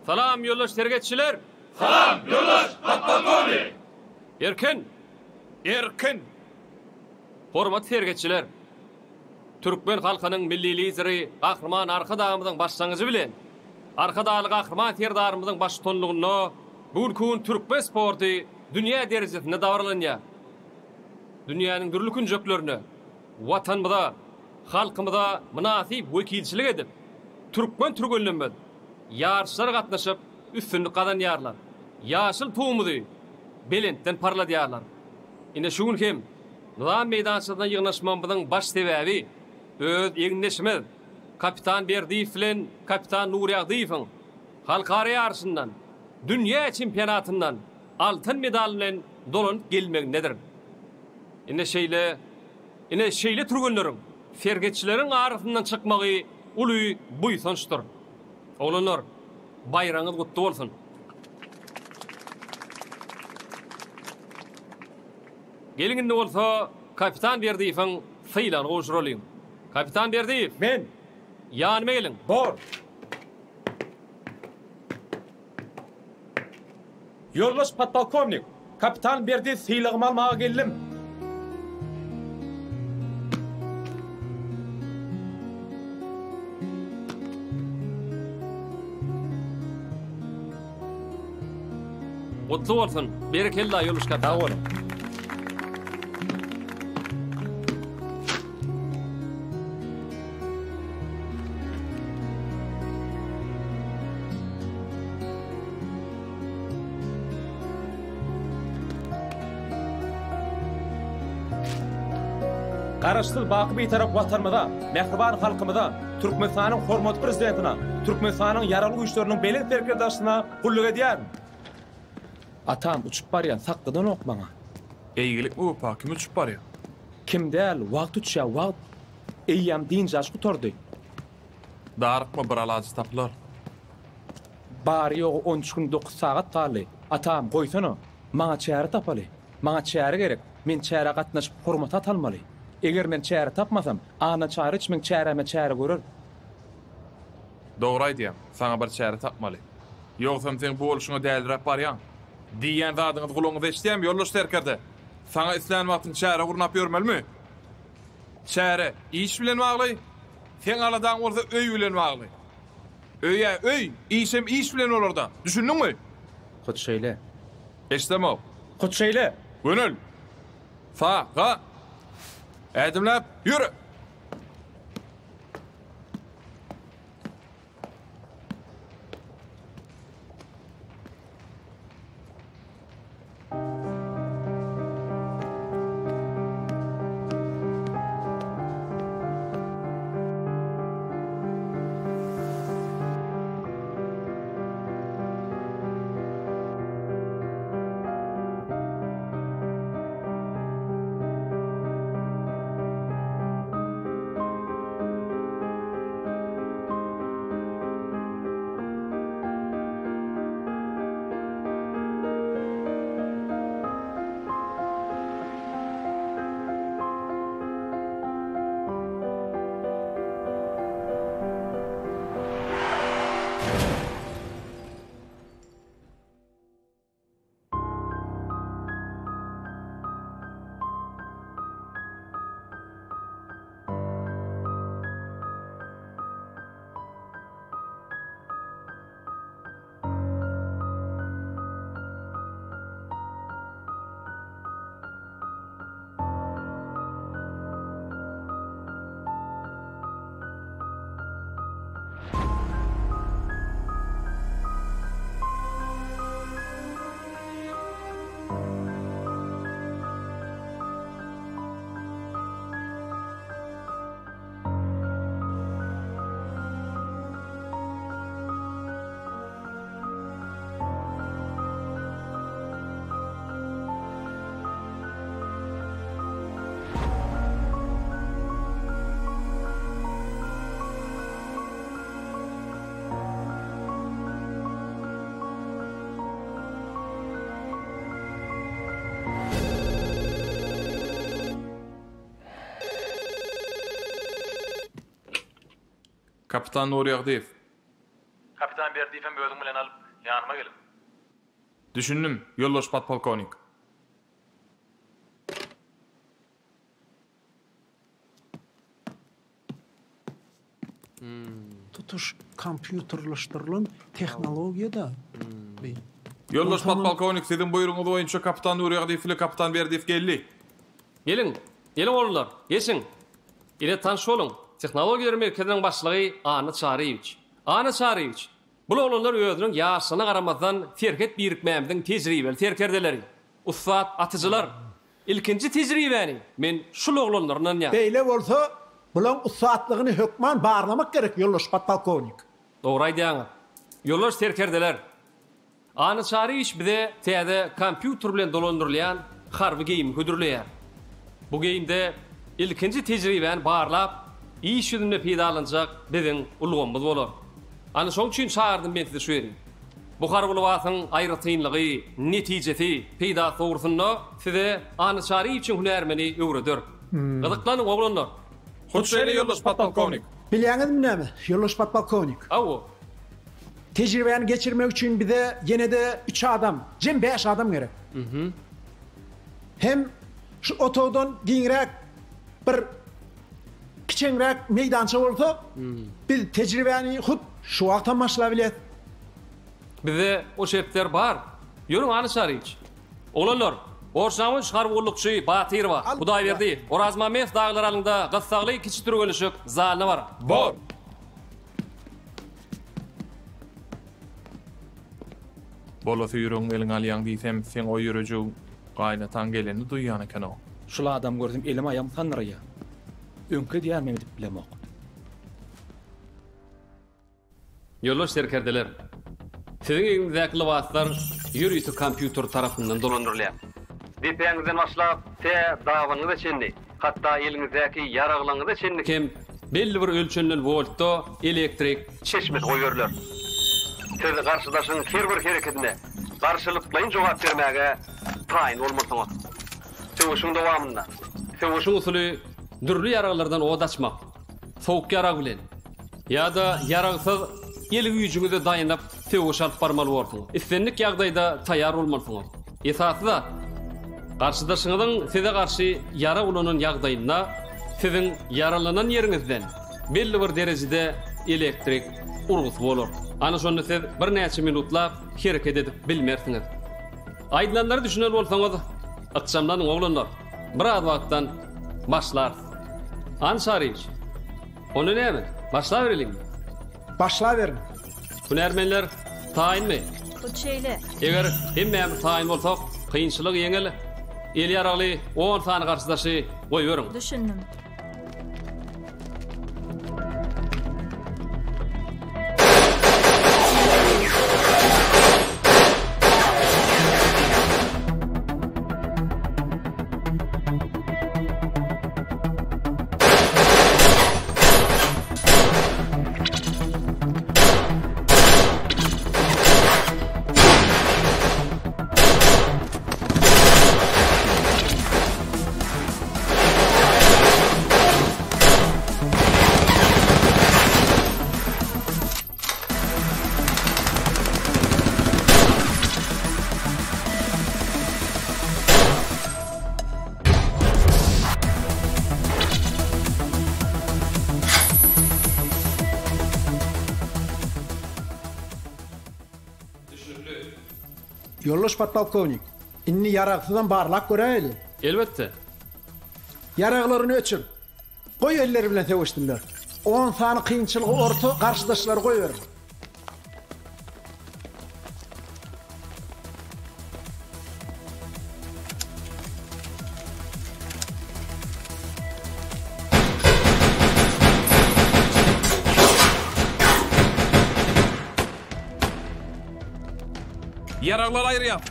D: Salam, ýoldaş sergetçiler!
B: Salam, ýoldaş podpolkownik!
D: Erkin!
B: Erkin!
D: Hormatly sergetçiler! Türkmen halkynyň Milli Lideri Gahryman Arkadagymyzyň başlangyjy bilen, Arkadagly Gahryman Serdarymyzyň baştutanlygynda bu günki gün türkmen sporty dünýä derejesinde dabaralanýar. Dünýäniň dürli künjeklerinde Watanymyza, halkymyza mynasyp wekilçilik edip, türkmen türgenlerimiz ýaryşlara gatnaşyp, üstünlik gazanýarlar, ýaşyl Tugumyzy belentden parladýarlar. Ine, şu gün hem Nyzam meýdançasyna ýygnaşmagymyzyň baş sebäbi öz egindeşimiz kapitan Berdiýew bilen kapitan Nurýagdyýewiň halkara ýaryşyndan, dünýä çempionatyndan altyn medal bilen dolanyp gelmegindedir. Ine şeýle, ine şeýle türgenleriň serhetçileriň arasyndan çykmagy uly buýsançdyr. Oglanlar, baýragyňyz gutly bolsun! Geliň indi bolsa kapitan Berdiýewiň sylagyny gowşuralyň. Kapitan Berdiýew!
H: Men!
D: Ýanyma geliň!
H: Bor! Ýoldaş podpolkownik, kapitan Berdiýew sylagymy almaga geldim.
D: Gutly bolsun! Berekella ýoldaş kapitan.
H: Sag boluň. Garaşsyz, baky Bitarap Watanymyza, mähriban halkymyza, Türkmenistanyň hormatly Prezidentine, Türkmenistanyň Ýaragly Güýçleriniň Belent Serkerdeşine gulluk edýärin. Atam, uçup barýan, sakgydanok maňa.
B: Eýgilikmi Wepa, kim uçup barýar?
H: Kim däl, wagt uçýar, wagt. Eýýäm dynç alyş gutardy.
B: Darykma, bir alajy tapylar.
H: Bary-ýogy on üç gün dokuz sagat galdy. Atam, goýsana. Maňa çäre tapaly. Maňa çäre gerek. Men çärä gatnaşyp, hormat at almaly. Eger men çäre tapmasam, Anna Çaryç meň çäräme çäre görer.
B: Dogry aýdýaň. Saňa bir çäre tapmaly. Ýogsam seň bu bolşuňa däliräp barýaň. Diýýän zadyňyzy gulagyňyz eşidýärmi, ýoldaş serkerde? Saňa islän wagtyň çäre gurnap ýörmelimi? Çäre iş bilen bagly, seň aladaň bolsa öý bilen bagly. Öý-ä öý, işem iş bilen bolar-da. Düşündiňmi?
H: Hut şeýle.
B: Eşidemok.
H: Hut şeýle!
B: Gönel! Sa, ga! Ädimläp, ýöre! Kapitan Nurýagdyýew.
I: Kapitan Berdiýewem özüň bilen alyp, ýanyma geliň.
B: Düşündim, ýoldaş podpolkownik.
A: Tutuş kompýuterleşdirilen tehnologiýa-da bi.
B: Ýoldaş podpolkownik, siziň buýrugyňyz boýunça kapitan Nurýagdyýew ile kapitan Berdiýew geldi.
D: Geliň, geliň oglanlar, geçiň. Ile tanyş boluň, Tehnologiýalar merkeziniň başlygy Anna Çaryýewiç. Anna Çaryýewiç, bul oglanlar özüniň ýaşlygyna garamazdan serhet birikmämiziň tejribeli serkerdeleri, ussat atyjylar. Ilkinji tejribäni men şul oglanlara ynanýan.
A: Beýle bolsa, bulaň ussatlygyny hökman barlamak gerek, ýoldaş podpolkownik.
D: Dogry aýdýaňyz, ýoldaş serkerdeler. Anna Çaryýewiç bize täze kompýuter bilen dolandyrylýan harby geýimi hödürleýär. Bu geýimde ilkinji tejribäni barlap, iş ýüzünde peýdalanjak biziň ulgamymyz bolar. Ana şoň üçin çagyrdym men sizi şu ýere. Bu harby lybasyň aýratynlygy, netijesi, peýdasy dogrusynda size Anna Çaryýewiçiň hünärmeni öwreder. Gyzyklanyň, oglanlar!
B: Hut şeýle, ýoldaş podpolkownik!
A: Bilýäňizmi näme, ýoldaş podpolkownik?
D: Hawa.
A: Tejribäni geçirmek üçin bize ýene-de üç adam, jem bäş adam gerek. Hem şu otagdan giňräk bir kiçeňräk meýdança bolsa, biz tejribäni hut şu wagtam başlabilýäs.
D: Bizde o şertler bar. Ýörüň Anna Çaryýewiç. Oglanlar, borçnama üç harby gullukçy Batyrowa, Hudaýberdiýew, Orazmammedow dagylar alyňda gyssagly kiçi türgenleşik zalyna baryň.
B: Bor! Bolasy ýüregiň eliňe alýaň diýsem, seň o ýürejigiň gaýynataň gelenini duýýan eken-ow.
H: Şul adamy görsem elim aýagym sandyraýar. Öňki edýänimem edip bilemok.
D: Ýoldaş serkerdeler, siziň egniňizdäki lybaslar ýörite kompýuter tarapyndan dolandyrylýar. Depäňizden başlap, tä dabanyňyza çenli, hatda eliňizdäki ýaraglaryňyza çenli hem belli bir ölçenilen woltda elektrik çeşmesi goýberiler. Siz garşydaşyň her bir herekedine garşylyklaýyn jogap bermäge taýyn bolmalysyňyz. Söweşiň dowamynda söweşiň usuly dürli ýaraglardan ot açmak, sowuk ýarag bilen ýa-da ýaragsyz el güýjüňize daýanyp söweş alyp barmaly borsuňyz. Islendik ýagdaýda taýýar bolmalysyňyz. Esasy zat, garşydaşyňyzyň size garşy ýarag ulanan ýagdaýynda siziň ýaralanan ýeriňizden belli bir derejede elektrik urgusy bolar. Ana şonda siz birnäçe minutlap hereket edip bilmersiňiz. Aýdylanlara düşünen bolsaňyz, ykjamlanyň oglanlar. Biraz wagtdan başlarys. Anşaryç, onda näme, başlabereliňmi?
A: Başlaberiň.
D: Hünärmenler taýynmy?
E: Hut şeýle.
D: Eger hemmämiz taýyn bolsak, kynçylygy ýeňil, eli ýaragly on sany garşydaşy goýberiň.
E: Düşündim.
A: Ýoldaş podpolkownik, indi ýaragsyzam barlap göräýeli.
D: Elbetde.
A: Ýaraglaryny öçür. Goý elleri bilen söweşsinler. On sany kynçylygy orta garşydaşlary goýberiň.
B: Ýaraglary aýyrýas.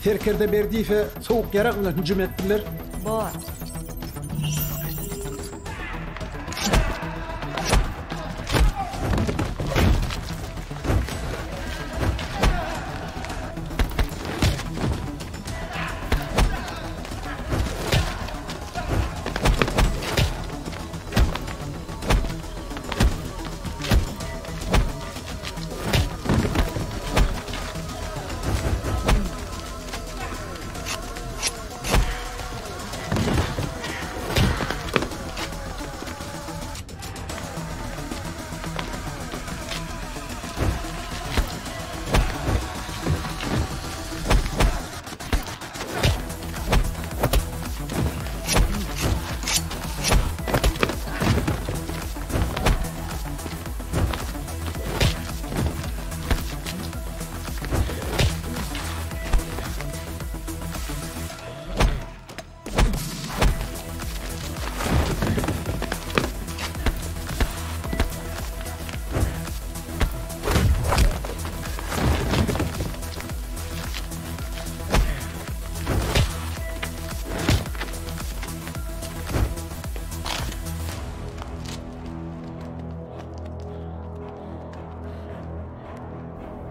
A: Serkerde Berdiýewe sowuk ýarag bilen hüjüm etdiler.
E: Bor.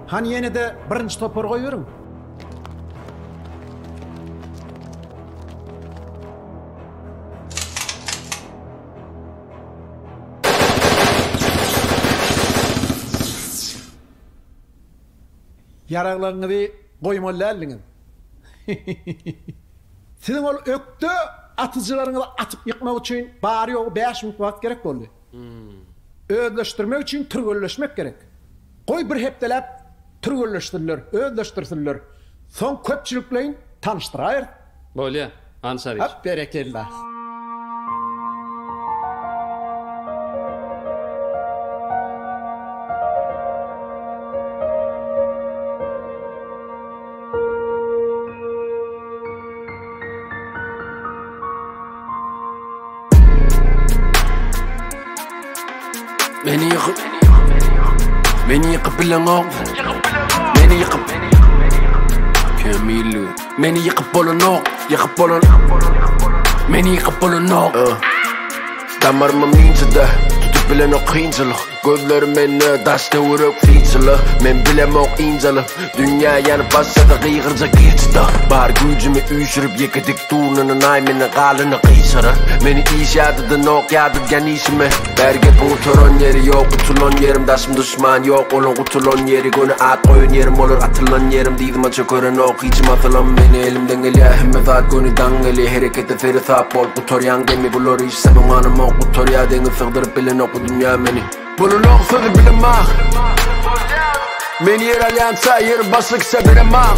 A: Hany ýene-de birinji topary goýberiň. Ýaraglaryňyzy goýmaly däldiňiz. Siziň ol ökde atyjylaryňyzy atyp ýykmak üçin bary-ýogy bäş minut wagt gerek boldy. Özleşdirmek üçin türgenleşmek gerek. Goý bir hepdeläp türgenleşsinler, özleşdirsinler. Soň köpçülikleýin tanyşdyraýarys.
D: Bolýa, Anşaryç.
A: Hap berekella.
J: Meni ýykyp Meni ýykyp bileňok Meni ýykyp Kämillige Meni ýykyp bolanok Ýykyp bolan Meni ýykyp bolanok Damarymam inçede Tutup bilenok kynçylyk Gözlerim mende daş töwerek synçyly Men bilemok ynjalyp Dünýä ýanyp başlasa gygyrjak girçide Bar güýjümi üýşürip ýeke dik durnanynaý menden galyny gyşarar Meni iş ýadadanok ýadadýan işime Bäri gepiň gutaran ýeri ýok gutulan ýerim Daşym duşman ýok olaň gutulan ýeri Göni at goýan ýerim bolar atylan ýerim Dyzyma çökerenok hiçim asylam Meni elimden gelýär hemme zat göni daň gelýär Herekete seresap bol gutarýaň demi Bular iş sen oňanamok gutarýar deňiz Sygdyryp bilenok bu dünýä meni Bolanok sözi bilemok Men ýer alýança ýeri başga kişä beremok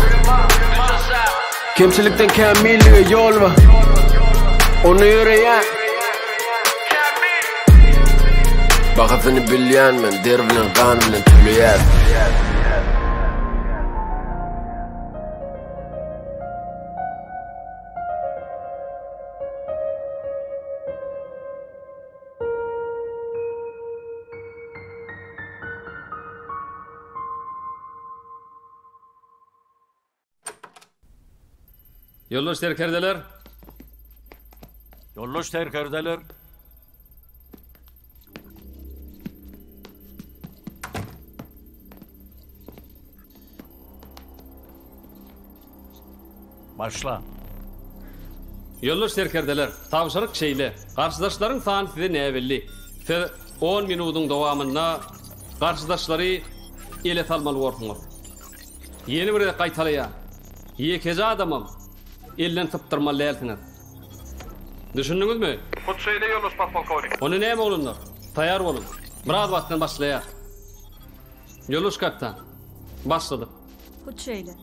J: Kemçilikden kämillige ýol bar Ony ýöreýän Bahasyny bilýän men der bilen gan bilen töleýär.
D: Ýoldaş serkerdeler!
V: Ýoldaş serkerdeler! Başla.
D: Ýoldaş serkerdeler, tabşyryk şeýle, garşydaşlaryň sany size näbelli. Siz on minudyň dowamynda garşydaşlary ele salmaly borsuňyz. Ýene bir gezek gaýtalaýan, ýekeje adamam elden sypdyrmaly dälsiňiz. Düşündiňizmi?
B: Hut şeýle, ýoldaş podpolkownik.
D: Onda näme, oglanlar, taýýar boluň. Biraz wagtdan başlaýas. Ýoldaş kapitan, başladyk.
E: Hut şeýle.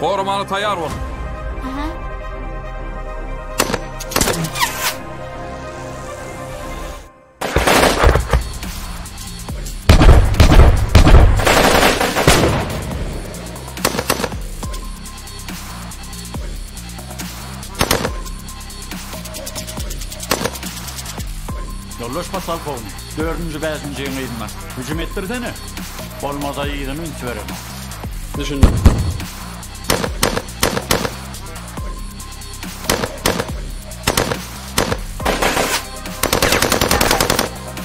B: Goramaga taýýar bol.
E: Aha.
V: Ýoldaş podpolkownik, dördünji, bäşinjiň yzyndan hüjüm etdirsene. Bolmasa yzyny üns beremok.
D: Düşündim.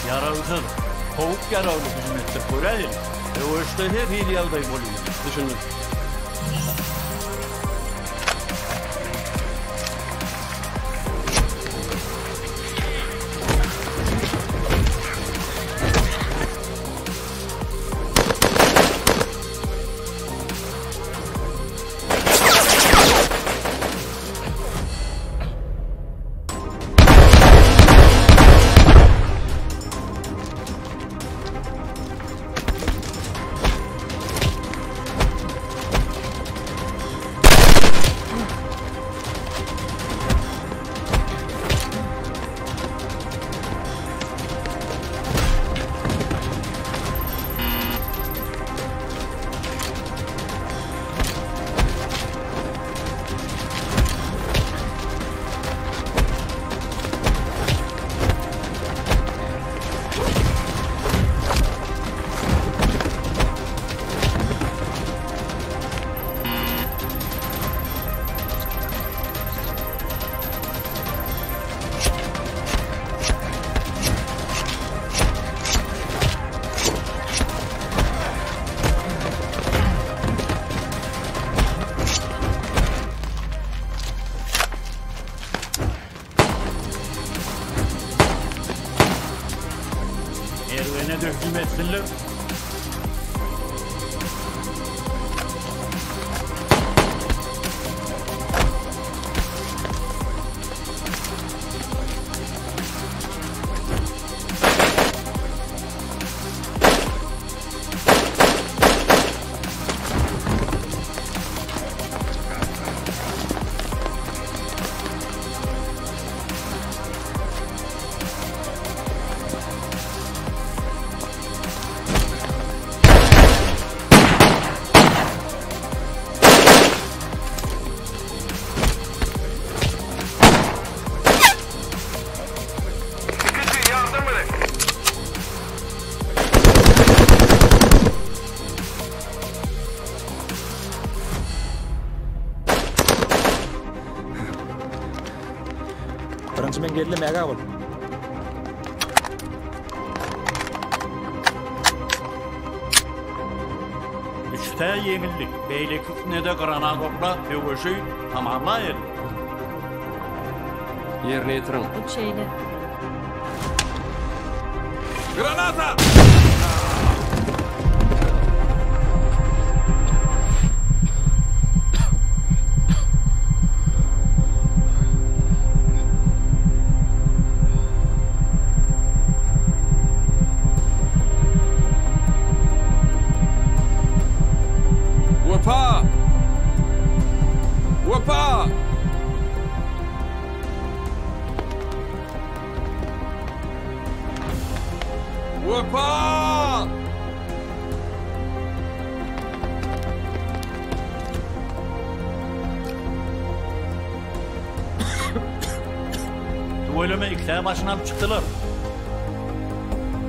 V: Ýaragsyz, sowuk ýaragly hüjüm etdirip göräýeli. Söweşde her hili ýagdaý bolýar.
D: Düşündim.
V: Ýene-de hüjüm etsinler.
K: Ikinji, ýardam gerek!
H: Birinji men geldim, ägä bol.
V: Üçte ýeňildik, beýlekisine-de granat oklap, söweşi tamamlaýaly.
D: Ýerine ýetiriň.
E: Hut şeýle.
B: Granata! Wepa! Wepa! Wepa!
V: Tüweleme ikisä başyny alyp çykdylar.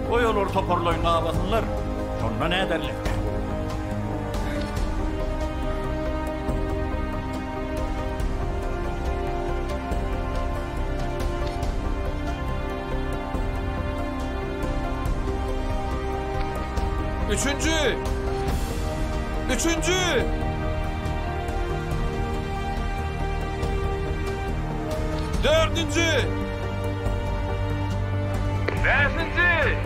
V: Goý olar toparlaýyn gabasynlar. Şonda näderler?
B: Üçünji! Üçünji! Dördünji! Bäşinji!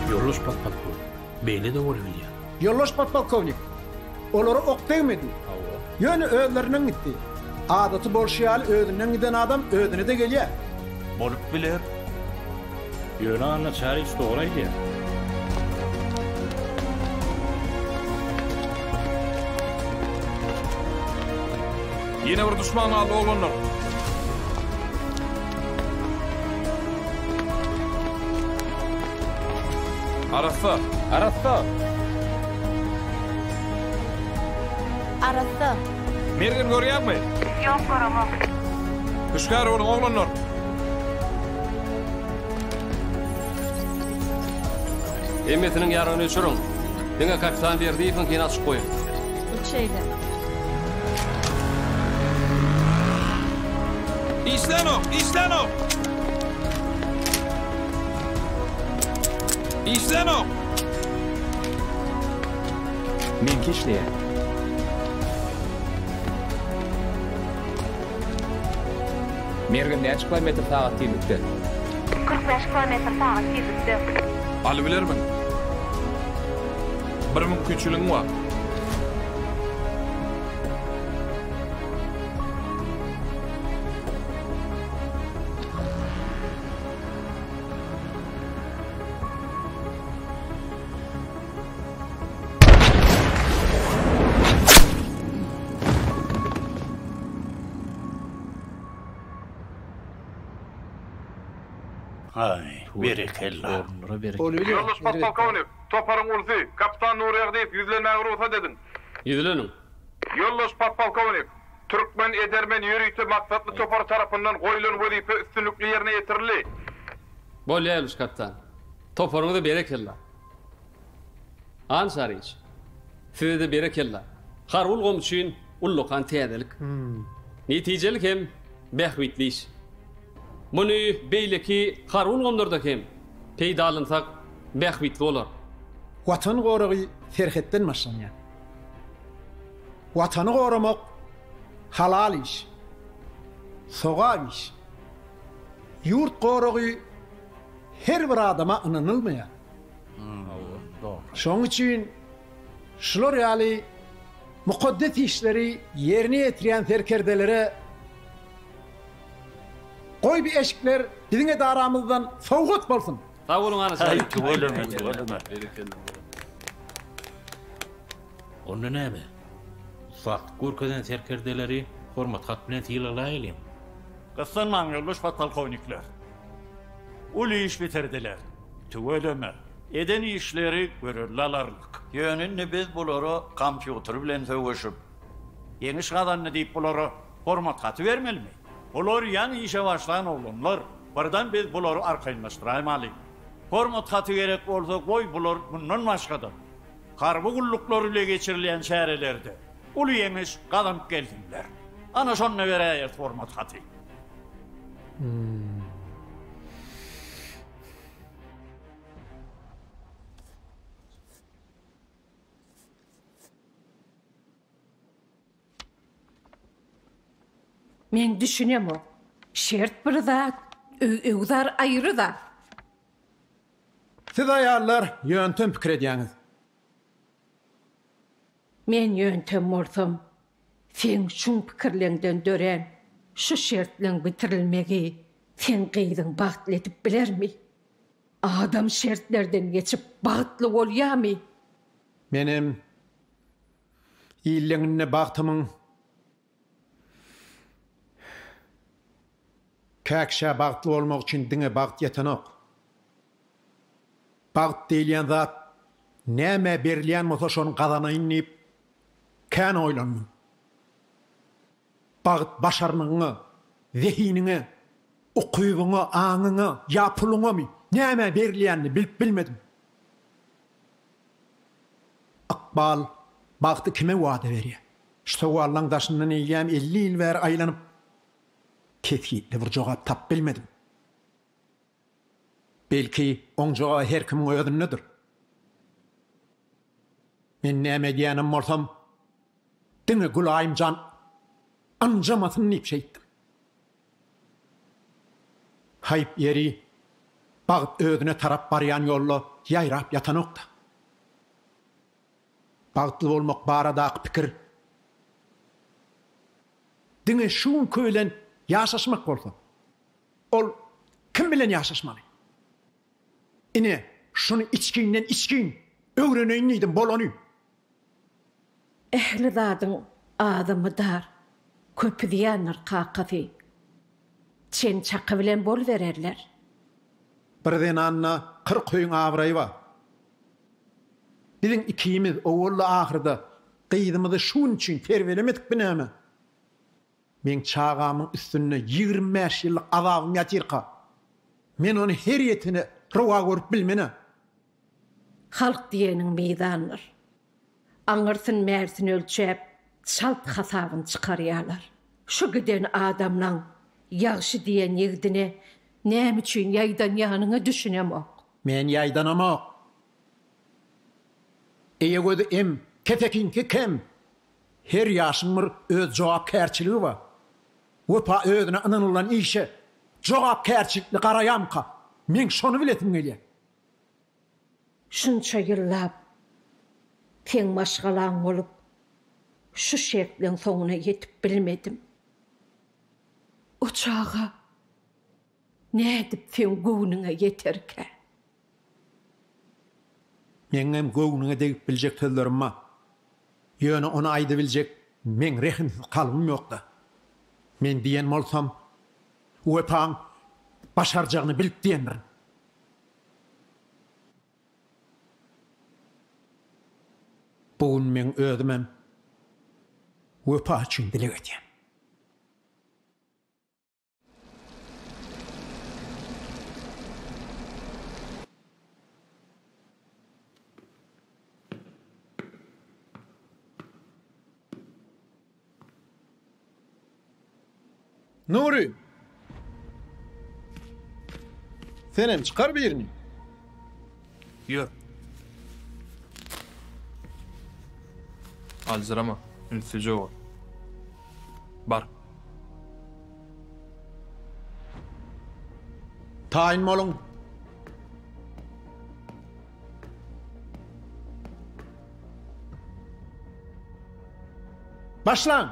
U: Ýoldaş podpolkownik, beýle-de bolubilýär.
A: Ýoldaş podpolkownik, olara ok degmedi.
U: Hawa.
A: Ýöne özlerinden gitdi. Adaty bolşy ýaly özünden giden adam özüne-de gelýär.
V: Bolup biler.
L: Ýöne Anna Çaryç dogry aýdýar.
B: Ýene bir duşman galdy oglanlar. Arassa.
H: Arassa.
E: Arassa.
B: Mergen görýäňmi?
E: Ýok göremok.
B: Hüşgär boluň oglanlar.
D: Hemmesiniň ýaragyny öçüriň. Diňe kapitan Berdiýewiňkini açyk goýuň.
E: Hut şeýle.
B: Işlänok, işlänok! Işlänok.
H: Meňki işleýär. Mergen näçe kilometr sagat tizlikde?
E: 45 kilometr sagat tizlikde.
B: Alybilermiň? Bir mümkinçiligiň bar.
V: Aý, berekella.
K: Ýoldaş podpolkownik, toparyň ulusy, kapitan Nurýagdyýew ýüzlenmäge rugsat ediň.
D: Ýüzleniň.
K: Ýoldaş podpolkownik, Türkmen edermen ýörite maksatly topary tarapyndan goýlan wezipe üstünlikli ýerine ýetirildi.
D: Bolýa ýoldaş kapitan. Toparyňyza berekella. Anşariç, size-de berekella. Harby ulgam üçin ullakan täzelik. Netijeli hem bähbitli iş. Muny beýleki harby ulgamlarda hem peýdalansak bähbitli bolar.
A: Watan goragy serhetden başlanýar. Watany goramak halal iş, sogap iş. Ýurt goragy her bir adama ynanylmaýar. Şonuň üçin şular ýaly mukaddes işleri ýerine ýetirýän serkerdelere goý bu eşikler biziň edaramyzdan sowgat bolsun!
D: Sag boluň Anaş aga.
V: Aý tüweleme tüweleme.
U: Onda näme? Ussatlyk görkezen serkerdeleri hormat hat bilen sylaglaýalyň.
V: Gyssanmaň ýoldaş podpolkownikler. Uly iş bitirdiler. Tüweleme. Eden işleri görelde alarlyk. Ýöne indi biz bulara kompýuter bilen söweşip, ýeňiş gazandy diýip bulara hormat haty bermelimi? Bular ýaňy işe başlan oglanlar. Birden biz bulary arkaýynlaşdyraýmaly. Hormat haty gerek bolsa goý bular mundan başga-da harby gulluklar bile geçirilýän çärelerde uly ýeňiş gazanyp gelsinler. Ana şonda beräýeris hormat haty.
G: Men düşünemok. Şert bir zat, öý-öwzar aýry zat.
A: Siz aýallar ýöntem pikir edýäňiz.
G: Men ýöntem bolsam, seň şuň pikirleňden dörän şu şertleň bitirilmegi seň gyzyň bagtly edip bilermi? Adam şertlerden geçip bagtly bolýamy?
A: Menem illeňinde bagtymyň Käkişä bagtly bolmak üçin diňe bagt ýetenok. Bagt diýilýän zat nämä berilýän bolsa şony gazanaýyn diýip kän oýlandym. Bagt başarnygyňa, zehiniňe, ukybyňa, aňyňa ýa puluňamy nämä berilýänini bilip bilmedim. Ykbal bagty kime wada berýär? Şu sowallaň daşyndan eýýäm 50 ýyl bäri aýlanyp, kesgitli bir jogap tapyp bilmedim. Belki, oň jogaby her kimiň özündedir. Men näme edýänem bolsam, diňe Gülaýym jan ynjamasyn diýip şeýtdim. Haýp ýeri, bagt özüne tarap barýan ýolda ýaýrap ýatanok-da. Bagtly bolmak baradaky pikir diňe şu günki bilen ýaşaşmak bolsa, ol kim bilen ýaşaşmaly? Ine, şuny içginden içgin öwreneýin diýdim, bolany.
G: Ähli zadyň azy mydar, köpi zyýandyr kakasy. Çen-çaky bilen bolubererler.
A: Bir zenanda 40 öýüň abraýy bar. Biziň ikimiz owalda-ahyrda gyzymyzy şu gün üçin terbiýelemedikmi näme? Meň çagamyň üstünde 25 ýyllyk azabym ýatyrka, men ony her ýetene rowa görüp bilmen-ä.
G: Halk diýeniň mizandyr. Aňyrsyn-bärsini ölçäp, çalt hasabyny çykarýarlar. Şu giden adamlaň ýagşy diýen ýigdine näme üçin ýaýdanýanyňa düşünemok.
A: Men ýaýdanamok. Eýe gözi em, kesekiňki kem. Her ýaşyň bir öz jogapkärçiligi bar. Wepa özüne ynanylan işe jogapkärçilikli garaýamyka? Meň şony bilesim gelýär.
G: Şunça ýyllap seň maşgalaň bolup, şu şertleň soňuna ýetip bilmedim. O çaga nädip seň göwnüňe ýeterkä?
A: Meňem göwnüňe degip biljek sözlerim bar. Ýöne ony aýdybiljek meň rehimsiz kalbym ýok-da. Men diýen bolsam, Wepaň başarjagyny bilip diýendirin. Bu gün meň özümem Wepa üçin dileg edýän. Nury! Senem çykar birini.
B: Ýör. Aljyrama, ünsüje bol. Bar.
A: Taýyn boluň. Başlaň!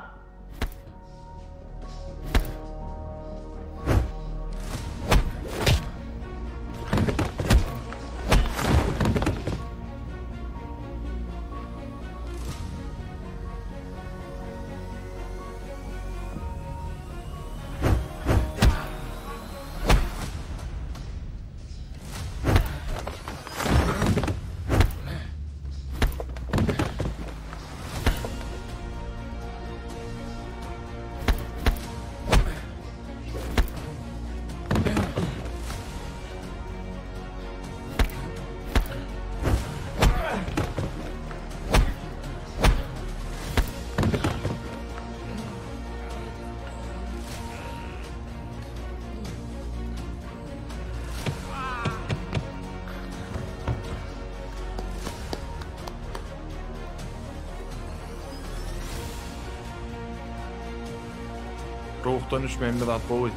B: Ruhdan düşmeýin bir zat gowy.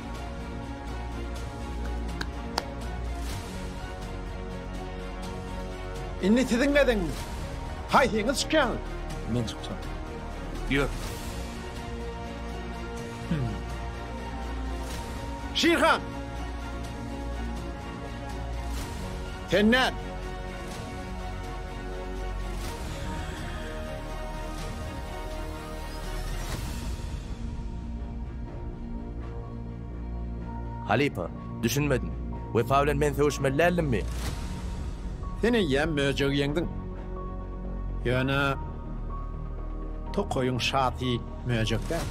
A: Indi siziň gezegiňiz. Haýsyňyz çykýaňyz?
H: Men çykjak.
B: Ýör.
A: Şirhan! Sen näl?
O: Halypa, düşünmedim. Wepa bilen men söweşmeli däldimmi?
A: Sen eýýäm möjegi ýeňdiň. Ýöne tokaýyň şasy möjek däl.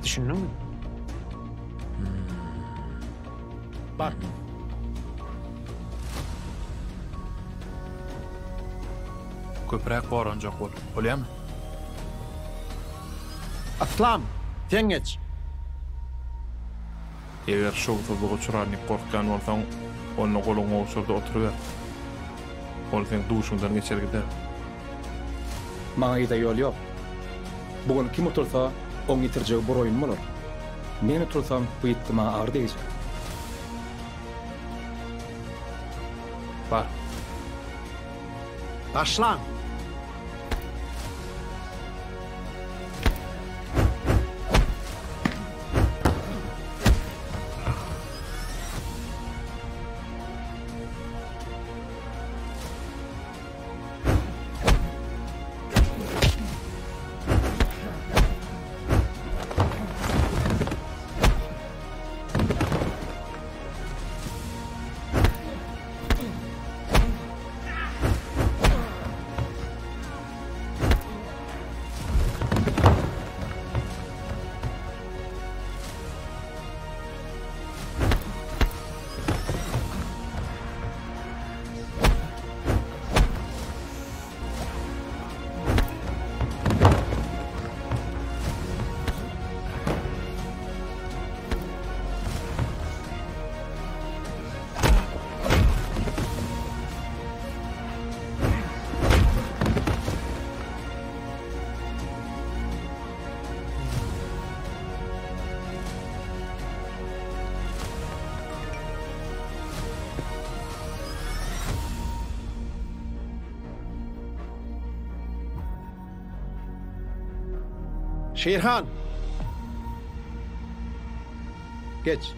A: Düşündiňmi? Bar.
B: Köpräk goranjak bol. Bolýamy?
A: Yslam, sen geç.
B: Eger şowsuzlyga uçrar diýip gorkýan bolsaň, onda goluňy gowşur-da oturyber. Ol seň duşuňdan geçer gider.
H: Maňa yza ýol ýok. Bu gün kim utulsa, oň ýitirjegi bir oýun bolar. Men utulsam, bu ýitgi maňa agyr degjek.
B: Bar.
A: Başlaň! Şirhan! Geç.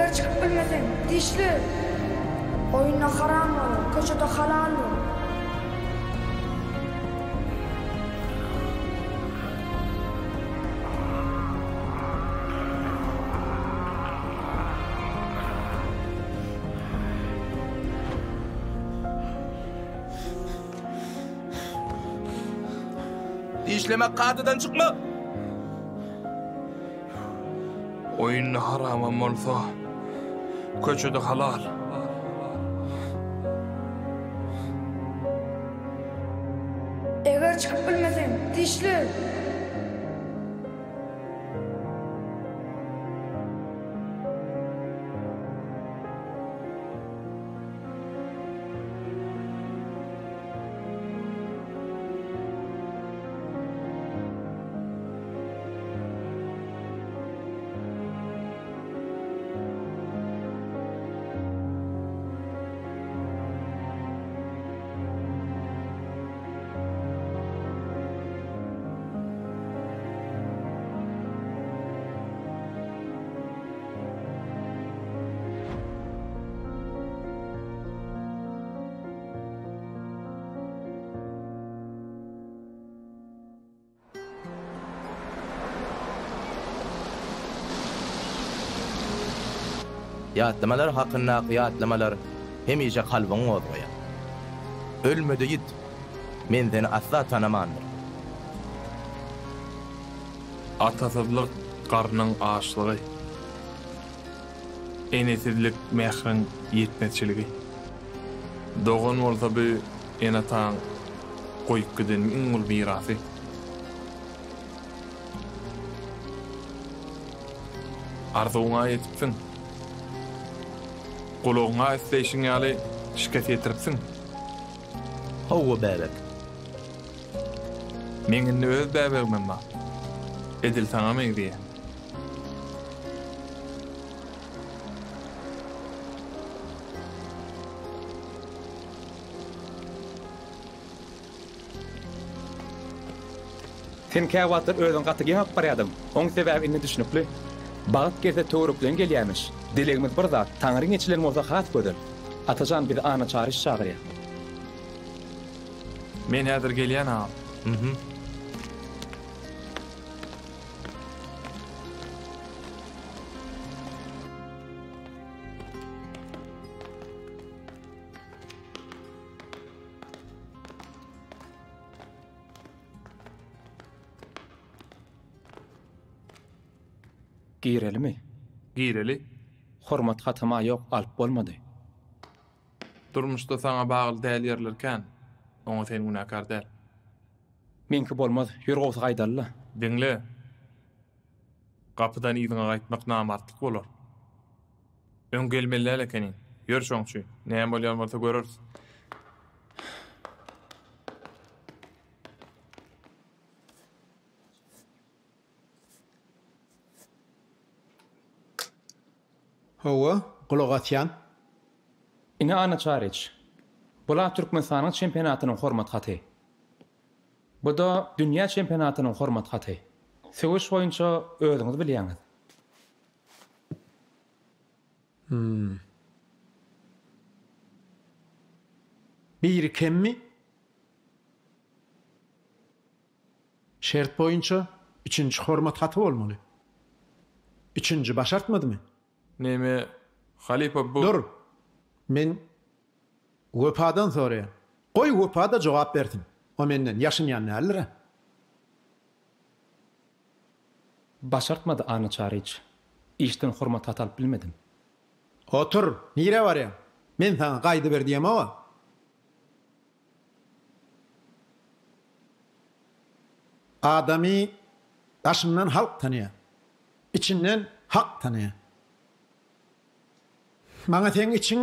S: Eger çykyp bilmeseň, dişle! Oýunda haram bolar, köçede halal bol.
O: Dişlemek kadadan çykmak.
B: Oýunda haramam bolsa, köçede halal.
S: Eger çykyp bilmeseň, dişle!
O: Ýatlamalar hakyndaky ýatlamalar hemişe kalbyňy gozgaýar. Ölme-de ýit, men seni asla tanamandyryn.
B: Atasyzlyk garnyň açlygy. Enesizlik mähriň ýetmezçiligi. Dogan bolsa bu ene-ataň goýup giden iň uly mirasy. Arzuwyňa ýetipsiň. Gulagyňa isleýşiň ýaly şikes ýetiripsiň.
O: Hawa, bäbek.
B: Meň indi öz bäbegimem bar. Edil saňa meňzeýär.
H: Sen käwagtlar özüňi gaty geň alyp barýadyň. Oň sebäbi indi düşnükli. Bagt gelse töwerekleýin gelýämiş. Dilegimiz bir zat, Taňryň eçilen bolsa has gözel. Atajan bizi Anna Çaryş çagyrýar.
B: Men häzir gelýän agam.
O: Mhm.
H: Girelimi?
B: Gireli.
H: Hormat hatym-a ýok, alyp bolmady.
B: Durmuşda saňa bagly däl ýerler kän. Oňa sen günäkär däl.
H: Meňki bolmaz, ýör gowsy gaýdaly-la.
B: Diňle. Gapydan yzyňa gaýtmak namartlyk bolar. Öň gelmeli däl ekeniň. Ýör şoň üçin. Näme bolýan bolsa göreris.
A: Hawa, gulak asýan.
H: Ine Anna Çaryç. Bula Türkmenistanyň çempionatynyň hormat haty. Bu-da dünýä çempionatynyň hormat haty. Söweş boýunça özüňiz bilýäňiz.
A: Hum. Biri kemmi? Şert boýunça üçünji hormat haty bolmaly. Üçünji başartmadymy?
B: Neme, halypa bu.
A: Dur! Men Wepadan soraýan. Goý Wepa-da jogap bersin. O menden ýaşynýan däldir-ä.
H: Başartmady Anna Çaryç. Işden hormat haty alyp bilmedim.
A: Otur! Nirä barýaň? Men saňa gaýdyber diýemog-a. Adamy daşyndan halk tanaýar. Içinden Hak tanaýar. Maňa seň içiň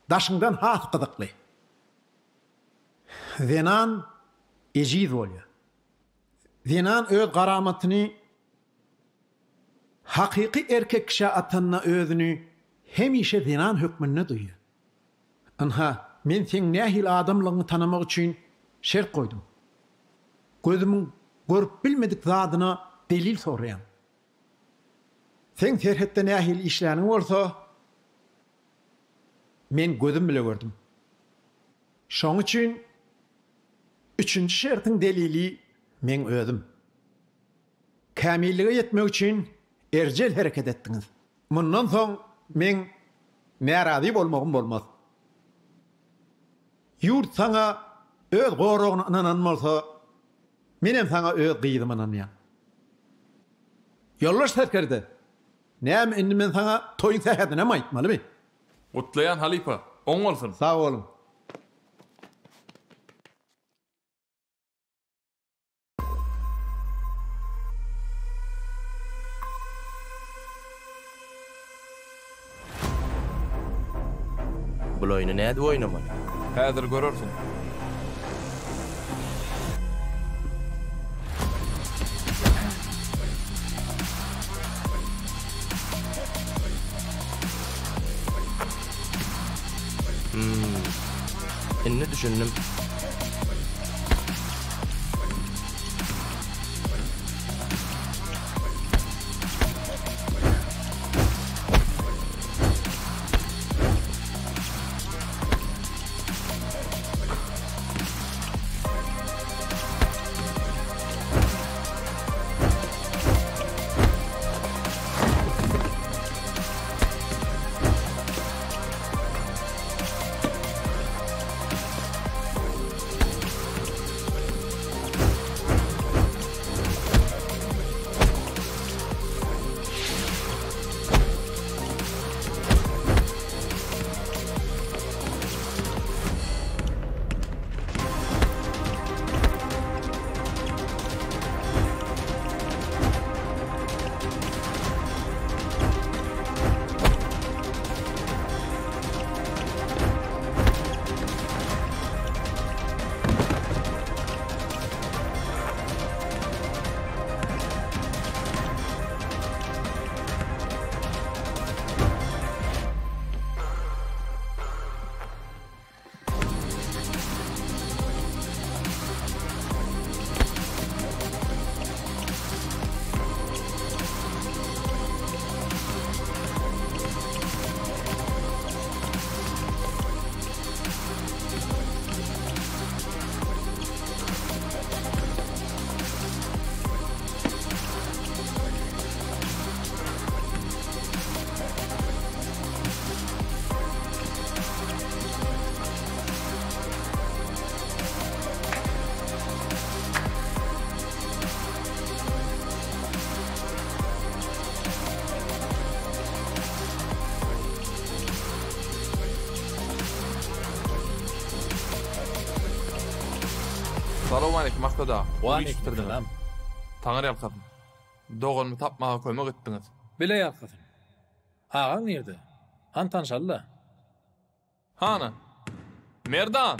A: daşyňdan has gyzykly. Zenan ejiz bolýar. Zenan öz garamatyny hakyky erkek kişä atanda özüni hemişe zenan hökmünde duýýar. Ynha, men seň nähili adamlygyňy tanamak üçin şert goýdum. Gözümiň görüp bilmedik zadyna delil soraýan. Seň serhetde nähili işläniň bolsa, men gözüm bile gördüm. Şoň üçin üçünji şertiň delili meň özüm. Kämillige ýetmek üçin erjel hereket etdiňiz. Mundan soň meň närazy bolmagym bolmaz. Ýurt saňa öz goragyny ynanan bolsa, menem saňa öz gyzymy ynanýan. Ýoldaş serkerde, näme indi men saňa toýuň sähedinem aýtmalymy?
B: Gutlaýan halypa, oň bolsun!
A: Sag boluň.
O: Bul oýny nädip oýnamaly?
B: Häzir görersiň.
O: Hmm. Indi düşündim.
B: Salowmaleýkim Maksat aga.
N: Waleýkim salam.
B: Taňry ýalkasyn. Doganymy tapmaga kömek etdiňiz.
N: Bile ýalkasyn. Agaň nirde? Hany tanşaly-la.
B: Hany? Merdan!